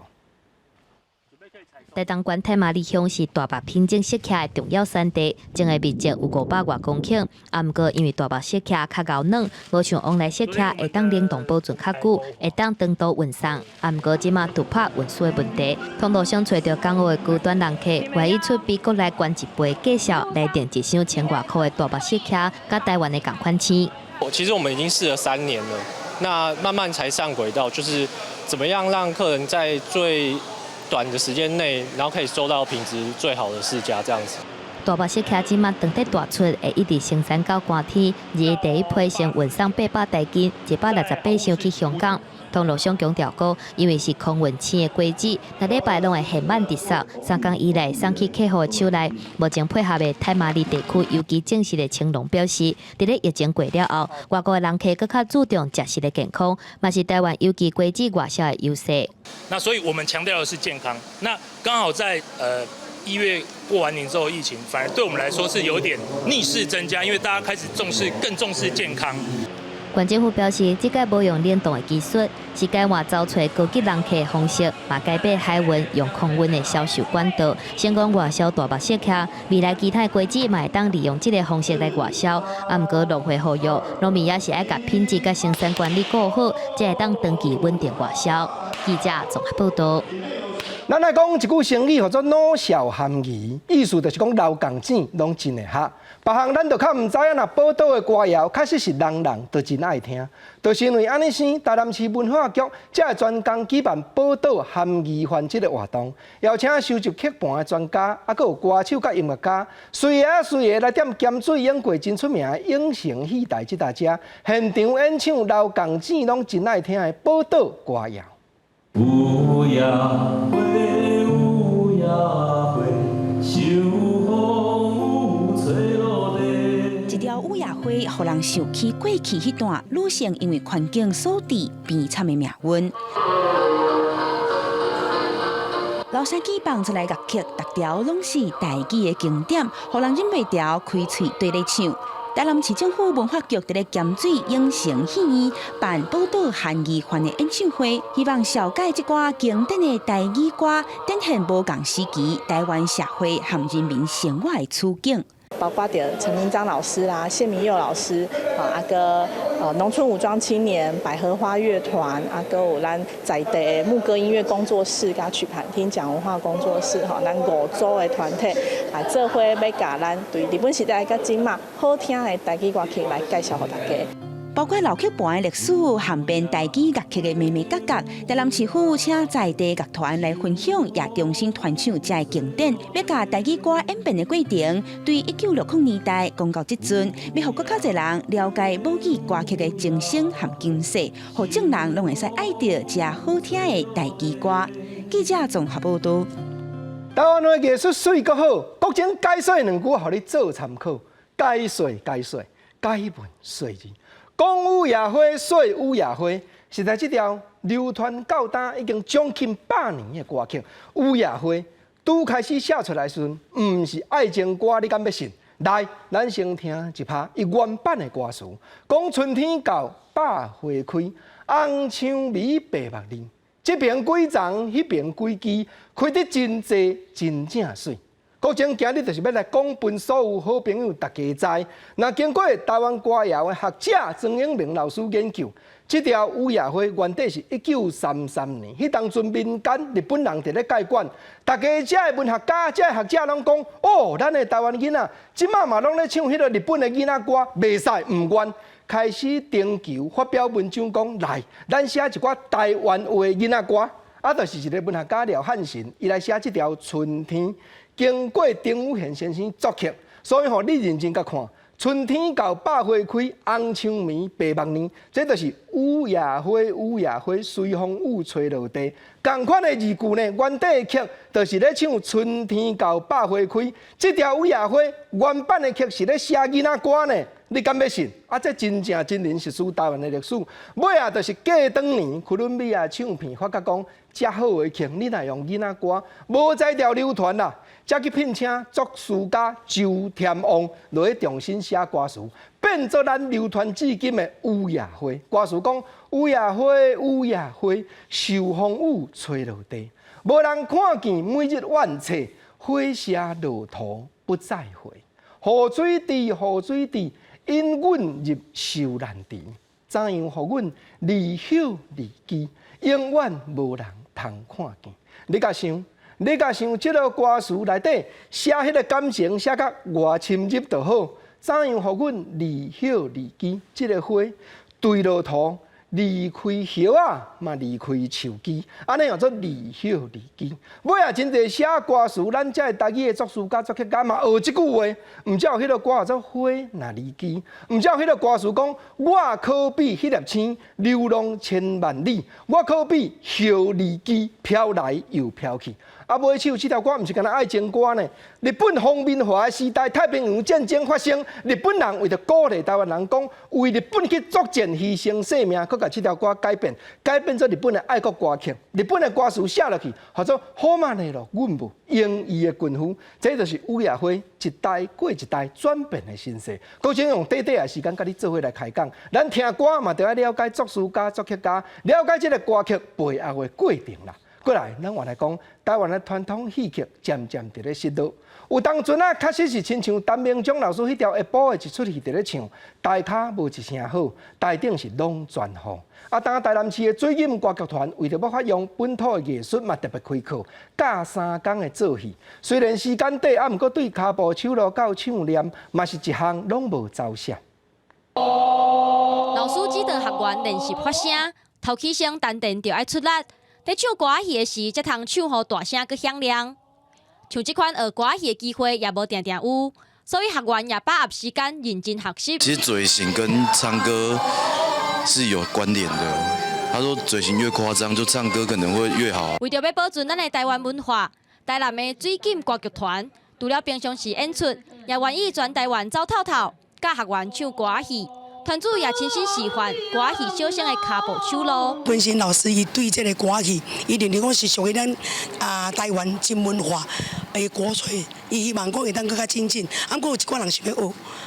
台東縣太麻里鄉是大目品種釋茄的重要產地，種的面積有500外公頃。啊，毋過因為大目釋茄較厚軟，無像旺來釋茄會當冷凍保存較久，會當長途運送。啊，毋過這馬突破運輸的問題，通路商揣著港澳的高端人客，願意出比國內懸一倍價數來訂一箱千外箍的大目釋茄，佮台灣的仝款青。其實我們已經試了3年了，那慢慢才上軌道，就是怎麼樣讓客人在最短的時間內，然後可以收到品質最好的釋迦這樣子。大目釋茄這馬當得大出，會一直生產到寒天。而第一批先運送800台斤，168箱去香港。通路商強調講，因為是空運青的果子，逐禮拜攏會現挽直送。3工以內送去客戶的手內。目前配合的太麻里地區有機種植的青農表示，佇咧疫情過了後，外國的人客閣較注重食食的健康，嘛是台灣有機果子外銷的優勢。那所以我們強調的是健康。那剛好在1月過完年之後，疫情反而對我們來說是有點逆勢增加，因為大家開始重視，更重視健康。縣政府表示，這屆無用冷凍的技術，是改換走揣高級人客的方式，嘛改變海運用空運的銷售管道，成功外銷大目釋茄。未來其他的果子嘛會當利用這個方式來外銷。啊，毋過農會呼籲，農民也是愛共品質佮生產管理顧好，才會當長期穩定外銷。記者綜合報導。咱來講一句成語，叫做老少咸宜，意思就是講老共錢攏真會合。別項咱就較毋知影，若寶島的歌謠確實是人人都真愛聽，就是因為按呢生，台南市文化局才會專工舉辦寶島咸宜飯這個活動，邀請收集曲盤的專家，啊，閣有歌手佮音樂家，隨個隨個來踮鹹水湧過真出名的永成戲台這搭遮，現場演唱老共錢攏真愛聽的寶島歌謠。烏鴉飛，烏鴉飛，秋風吹落地。一條烏鴉花，予人想起過去彼段女性因為環境所致悲慘的命運。廬山舉放出來樂曲，逐條攏是台語的經典，予人忍袂牢開喙綴咧唱。台南市政府文化局佇咧鹹水永成戲院辦寶島咸宜飯的演唱會，希望紹介這寡經典的台語歌，展現無仝時期台灣社會和人民生活的處境。包括著陳明章老師啦、謝明佑老師啊，啊閣農村武裝青年、百合花樂團，啊閣有咱在地的牧歌音樂工作室、佮曲盤聽講文化工作室，吼，咱五組的團體來做伙欲共咱對日本時代佮這馬好聽的台語歌曲來介紹予大家。包括老曲盤的歷史，涵變台語樂曲的眉眉角角，台南市府請在地樂團來分享，也重新傳唱這个經典。欲共台語歌演變的過程，對1960年代講到這陣，欲予閣較濟人了解母語歌曲的精神和精髓，予眾人攏會使愛著這好聽的台語歌。記者綜合報導。台灣話藝術媠閣好，國情解說兩句，予你做參考。解說解說，解問說字，講雨夜花，說雨夜花，實在這條流傳到今已經將近100年的歌曲《雨夜花》，拄開始寫出來時陣，毋是愛情歌，你敢欲信？來，咱先聽一拍伊原版的歌詞，講春天到，百花開，紅薔薇白目鱺。這邊幾叢，彼邊幾枝，開得真濟，真正媠。國情今日就是欲來講予所有好朋友大家知。若經過台灣歌謠的學者莊永明老師研究，這條雨夜花原底是1933年，彼當陣民間日本人佇咧蓋館，大家遮的文學家、遮的學者攏講，哦，咱的台灣囡仔，這馬嘛攏咧唱彼个日本的囡仔歌，袂使毋願。開始徵求發表文章講，來，咱寫一寡台灣話囡仔歌，啊，就是一个文學家廖漢臣，伊來寫這條春天，經過丁宇賢先生作曲，所以吼，你認真共看，春天到百花開，紅薔薇白目鱺，這就是雨夜花，雨夜花，隨風雨吹落地。仝款的字句呢，原底的曲就是咧唱春天到百花開，這條雨夜花原版的曲是咧寫囡仔歌呢。你敢欲信？啊，這真正真人實事台灣的歷史。尾仔就是過當年，哥倫比亞唱片發覺講，遮好的曲，你若用囡仔歌，無才調流傳啦，才去聘請作詞家周添旺落去重新寫歌詞，變做咱流傳至今的雨夜花。歌詞講：雨夜花，雨夜花，受風雨吹落地，無人看見每日怨嗟，火車路途不再回。雨水池，雨水池。引阮入受難池，怎樣予阮離休離枝，永遠無人通看見。你共想，你共想，這个歌詞內底寫彼个感情寫甲偌深入就好。怎樣予阮離休離枝？這个花墜落土，離開葉仔，嘛離開樹枝，按呢叫做離休離枝。尾仔真濟寫歌詞，咱遮的台語的作詞家、作曲家嘛學這句話，毋才有彼个歌叫做花若離枝，毋才有彼个歌詞講我可比彼粒星流浪千萬里，我可比葉離枝飄來又飄去。啊，尾手這條歌毋是干焦愛情歌呢？日本皇民化的時代，太平洋戰爭發生，日本人為著鼓勵台灣人講，為日本去作戰犧牲性命，閣共這條歌改變，改變做日本的愛國歌曲。日本的歌詞寫落去，號做好馬內咯，阮無英語的軍夫，這就是雨夜花一代過一代轉變的身世。閣將用短短的時間，佮你做伙來開講。咱聽歌嘛，著愛了解作詞家、作曲家，了解這個歌曲背後的過程啦。過來，咱原來講台灣的傳統戲曲漸漸佇咧失落。有當陣啊，確實是親像陳明章老師彼條下晡的一齣戲佇咧唱，台跤無一聲好，台頂是攏全雨。啊，當台南市的水錦歌劇團為著欲發揚本土的藝術，嘛特別開課，教3工的做戲。雖然時間短，啊，毋過對跤步手路到唱念，嘛是一項攏無走閃。老師指導學員練習發聲，頭起聲丹田就愛出力。佇唱歌仔戲的時，才通唱予大聲閣響亮。像這款學歌仔戲的機會也無定定有，所以學員也把握時間認真學習。其實嘴型跟唱歌是有關聯的。他說嘴型越誇張，就唱歌可能會越好。為著欲保存咱的台灣文化，台南的水錦歌劇團除了平常時演出，也願意全台灣走透透，教學員唱歌仔戲。團主也親身示範歌仔戲小生的跤步手路。本身老師伊對這个歌戲，伊認為講是屬於咱啊台灣真文化的國粹，伊希望講會當閣較精進。啊，毋過有一寡人想欲學，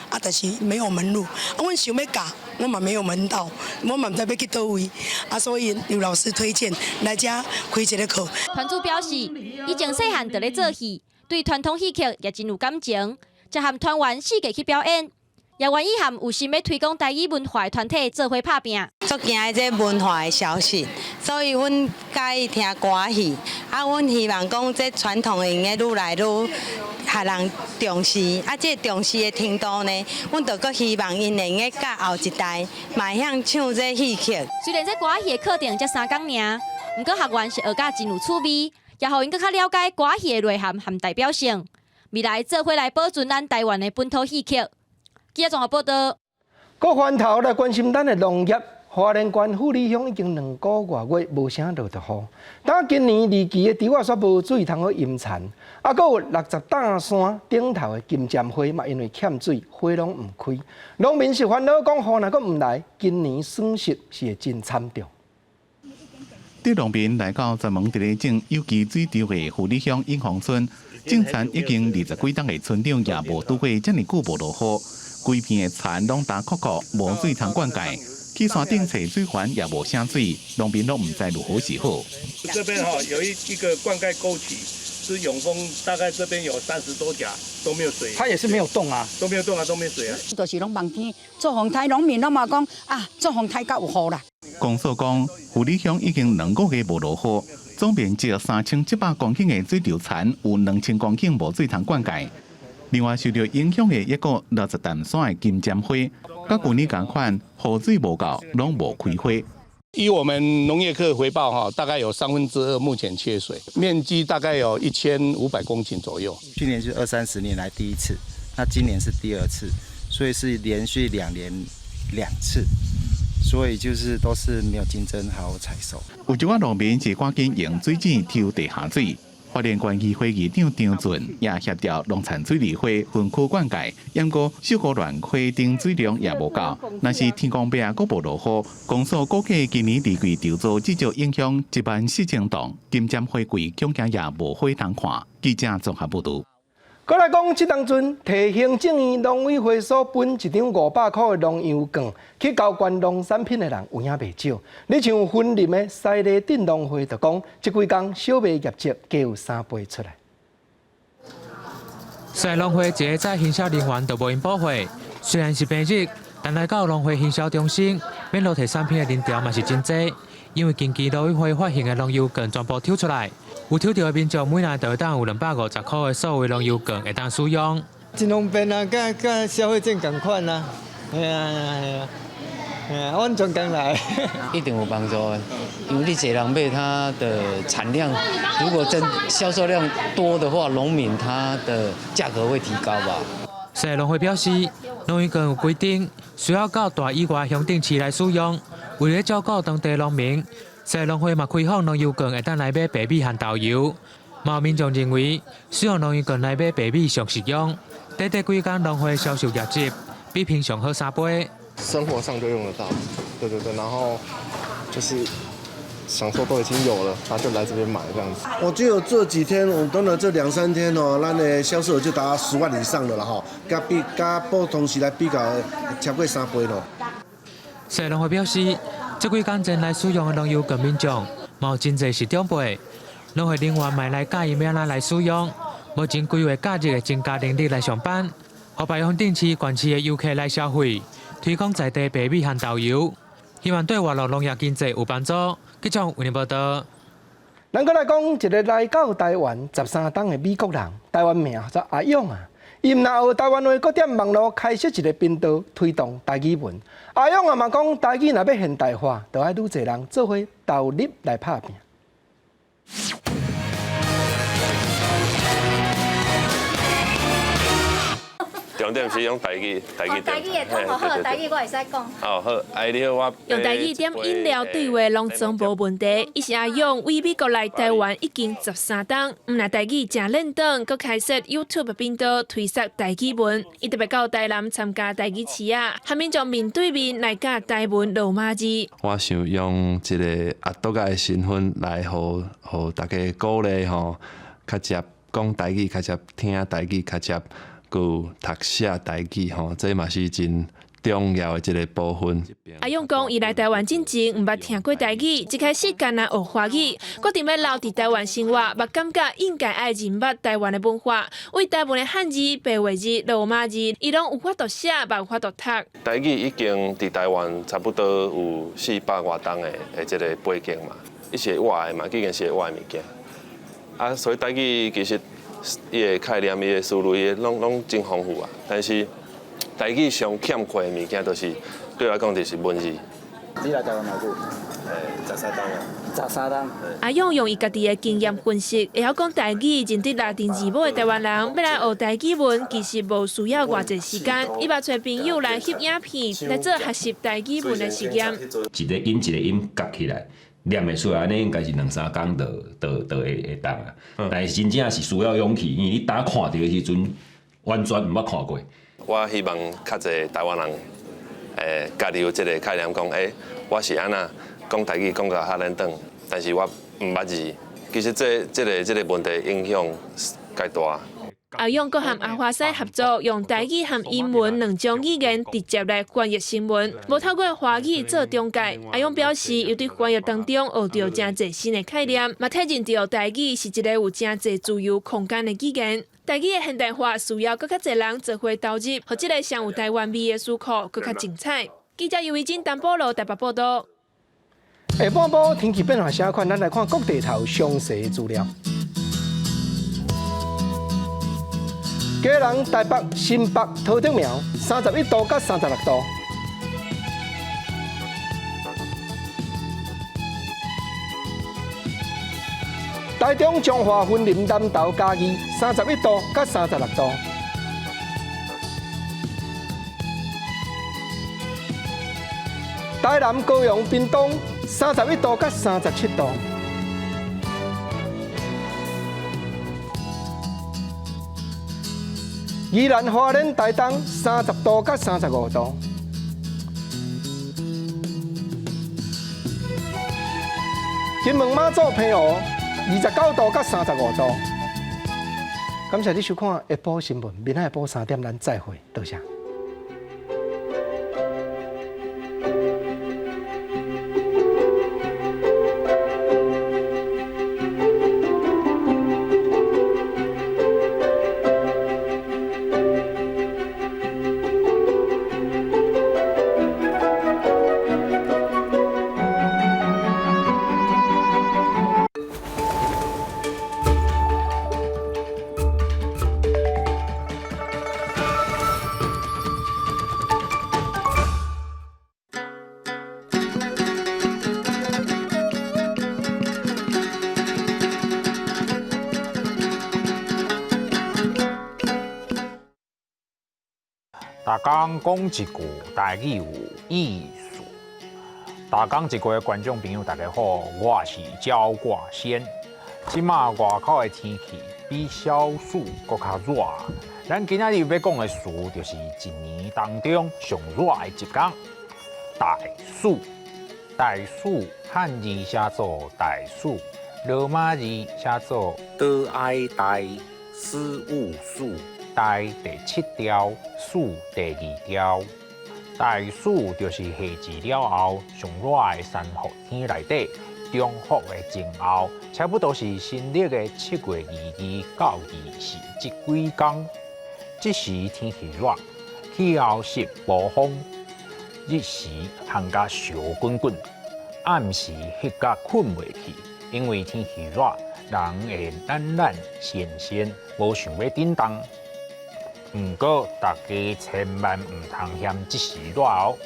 啊，但是沒有門路。啊，阮想欲教，我嘛沒有門道，我嘛毋知欲去佗位。啊，所以劉老師推薦來遮開一个課。團主表示，伊從細漢就咧做戲，對傳統戲曲也真有感情，才和團員四界去表演。也願意和有心欲推廣台語文化的團體做伙拍拚。足驚這文化的消失，所以阮佮意聽歌戲。啊，阮希望講這傳統會用得愈來愈予人重視。啊，這重視的程度呢，阮就閣希望𪜶會用得教後一代，嘛會曉唱這戲曲。雖然這歌戲的課程才3工爾，毋過學員是學甲真有趣味，也予𪜶閣較了解歌戲的內涵和代表性。未來做伙來保存咱台灣的本土戲曲。記者綜合報道。閣翻頭來關心咱的農業，花蓮縣富里鄉已經兩個外月無啥落著雨，但今年二期的池仔煞無水通好淹田，啊，閣有60擔山頂頭的金針花嘛，因為欠水，花攏毋開。農民是煩惱講雨若閣毋來，今年損失是會真慘重。對農民來講，專門佇咧種有機水稻的富里鄉永豐村，種田已經二十幾冬的村長也無拄過遮爾久無落雨，規片的田攏焦涸涸，無水通灌溉。去山頂揣水源也無啥水，農民攏毋知如何是好。這邊哈有一個灌溉溝渠，是永豐，大概這邊有30多甲都沒有水。它也是沒有動啊，都沒有動啊，都沒水啊。就是攏望天做風颱，農民攏嘛講啊，做風颱才有雨啦。公所講，富里鄉已經兩個月無落雨，總面積3700公頃的水稻田有2000公頃無水通灌溉。另外受到影響的一個60擔山的金針花，佮舊年仝款，雨水無夠，攏無開花。依我們農業科回報哈，大概有2/3目前缺水，面積大概有1500公頃左右。去年是二三十年來第一次，那今年是第二次，所以是連續2年2次，所以就是都是沒有金針好採收。有一寡農民是趕緊用水井抽地下水。花蓮縣議會議長張俊也協調農田水利會分區灌溉，毋過秀姑巒溪頂水量也無夠。若是天公伯啊，閣無落雨，公所估計今年二季稻作至少影響14000棟，金針花季恐驚也無花通看。記者綜合報導。閣來講，這當陣提行政院農委會所分一張500箍的農遊券去交換農產品的人有影袂少。你像雲林的西螺鎮農會就講，這幾工小賣業績加有三倍出來。西螺農會一個在行銷人員都無閒補貨，雖然是平日，但來到農會行銷中心，免路提產品的人潮嘛是真濟。因為近期農委會發行的農遊券全部抽出來，有抽著的民眾每人就會當有250箍的數位農遊券會當使用。真方便啊，佮佮消費券仝款啊，係啊係啊係啊，係啊，完全仝來。一定有幫助，因為你濟人買，它的產量如果真銷售量多的話，農民他的價格會提高吧。西螺農會表示，農遊券有規定，需要到大以外鄉鎮市來使用。為了照顧當地農民，西螺農會嘛開放農遊券會當來買白米和豆油。嘛有民眾認為，使用農遊券來買白米上實用。短短幾工農會銷售業績比平常好三倍。生活上就用得到，對對對，然後就是想說都已經有了，那就來這邊買這樣子。我只有這幾天，我等了這兩三天哦，咱的銷售就達到10萬以上的了哈，佮比佮普通時來比較，超過三倍咯。西螺農會表示，這幾工前來使用的農遊券民眾，嘛有真濟是長輩，農會人員嘛來教𪜶欲按怎來使用，目前規劃假日會增加人力來上班，予別鄉鎮市、縣市的遊客來消費，推廣在地白米和豆油，希望對活絡農業經濟有幫助。記者為您報道。咱閣來講一個來到台灣13冬的美國人，台灣名叫做阿勇啊。伊毋但學台灣話，閣踮網路開設一個頻道，推動台語文。阿勇啊嘛講，台語若欲現代化，就愛愈濟人做伙投入來拍拚。重點是用台語，台語台語會通哦，好，台語我會使講。哦好，哎你好，我用台語點飲料對話攏總無問題。伊是阿勇，為美國來台灣已經13冬，毋但台語誠輪轉，閣開設 YouTube 頻道推廣台語文。伊特別到台南參加台語市仔，和民眾面對面來教台文羅馬字。我想用一個阿啄仔的身份來予予大家鼓勵吼，較捷講台語，較捷聽台語，較捷閣讀寫台語吼，這嘛是真重要的一個部分。阿勇講，伊來台灣進前毋捌聽過台語，一開始干焦學華語，決定欲留佇台灣生活，嘛感覺應該愛認捌台灣的文化，為台灣的漢字、白話字、羅馬字，伊攏有法度寫，嘛有法度讀。台語已經佇台灣差不多有400外冬的這個背景嘛，伊是會活的嘛，畢竟是會活的物件。啊，所以台語其實伊的概念、伊的思路、伊的攏攏真豐富啊。但是台語上欠缺的物件，就是對我來講，就是文字。你來台灣偌久？13冬啊。13冬。阿勇用伊家己的經驗分析，會曉講台語、認得拉丁字母的台灣人，欲來學台語文，其實無需要偌濟時間。伊嘛揣朋友來翕影片，來做學習台語文的實驗。一个音一个音夾起來，念會出來，按呢應該是兩三工就會當啊。但是真正是需要勇氣，因為你當看著的時陣，完全毋捌看過。我希望較濟台灣人，加入這个概念，講，我是按怎講台語講甲較輪轉，但是我毋捌字。其實這個問題影響較大。阿勇閣和阿華西合作，用台語和英文兩種語言直接來翻譯新聞，無透過華語做中介。阿勇表示，伊佇翻譯當中學著誠濟新的概念，嘛體認著台語是一个有誠濟自由空間的語言。台語的現代化需要閣較濟人做伙投入，予這个上有台灣味的書庫閣較精彩。記者尤維真、陳保羅台北報道。下半晡天氣變化啥款？咱來看各地頭詳細的資料。基隆、台北、新北、桃竹苗，31度到36度。台中、彰化、雲林、南投、嘉義，31度到36度。台南、高雄、屏東，31度到37度。宜蘭、花蓮、台東，30度到35度。金門、馬祖、澎湖，29度到35度。感謝你收看下晡新聞，明仔下晡3點咱再會，多謝。逐工講一句台語有意思。逐工一句的觀眾朋友，大家好，我是焦掛仙。這馬外口的天氣比小暑閣較熱。咱今仔日欲講的詞，就是一年當中上熱的一工——大暑。大暑漢字寫做大暑，羅馬字寫做多愛大四五暑。大第七條，暑第二條。大暑就是夏至了後上熱的三伏天內底，中伏的前後，差不多是新曆的7月22到24這幾工。這時天氣熱，氣候濕無風，日時烘甲燒滾滾，暗時翕甲睏袂去，因為天氣熱，人會懶懶閒閒，無想欲振動。毋過，大家千萬毋通嫌這時熱哦。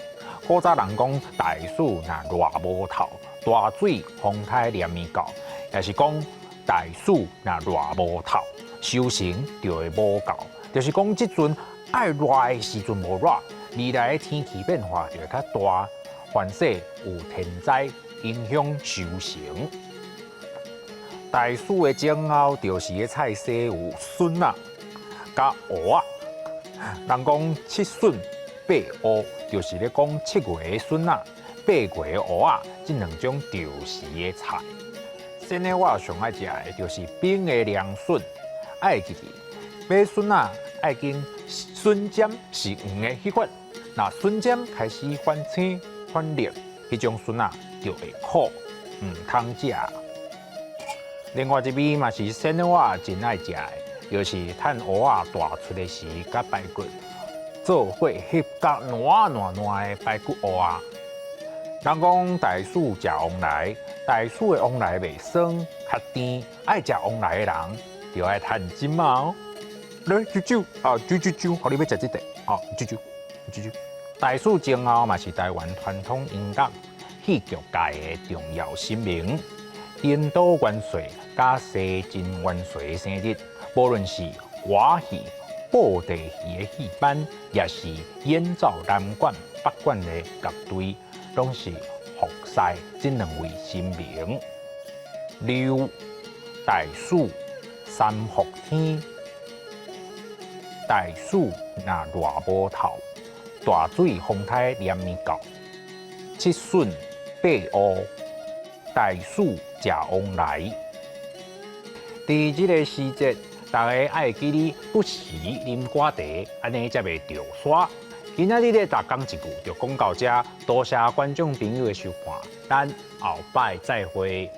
古早人講大暑若熱無透，大水風颱連綿到，也是講大暑若熱無透，收成就會無夠。就是講這陣愛熱的時陣無熱，未來的天氣變化就會較大，凡勢有天災影響收成。大暑的前後，就是个菜色有筍仔佮芋仔。人講七筍八芋，就是咧講7月的筍仔、8月的芋仔，這兩種著時的菜。先呢，我上愛食的就是冰的涼筍，愛記得買筍仔愛揀筍尖是黃的彼款，若筍尖開始反青反綠，彼種筍仔就會苦，毋通食。另外一味嘛是先呢，我真愛食的。就是趁芋仔大出的時，佮排骨做伙翕甲軟軟軟的排骨芋仔。人講大暑食旺來，大暑的旺來袂酸，較甜。愛食旺來的人，就愛趁這馬哦。來，啾啾啊，啾啾啾，予你欲食這塊啊，啾啾啾啾。大暑前後嘛是台灣傳統音樂戲劇界的重要神明。顛倒元帥佮西晉元帥的生日，無論是歌戲、布袋戲的戲班，抑是演奏南管、北管的樂隊，攏是服侍這兩位神明。六大暑三伏天，大暑若熱無透，大水風颱連暝到，七筍八烏，大暑食旺來。佇這个時節，大家愛記得不時啉寡茶，按呢才袂著沙。今仔日的逐工一句就講到遮，多謝觀眾朋友的收看，咱後擺再會。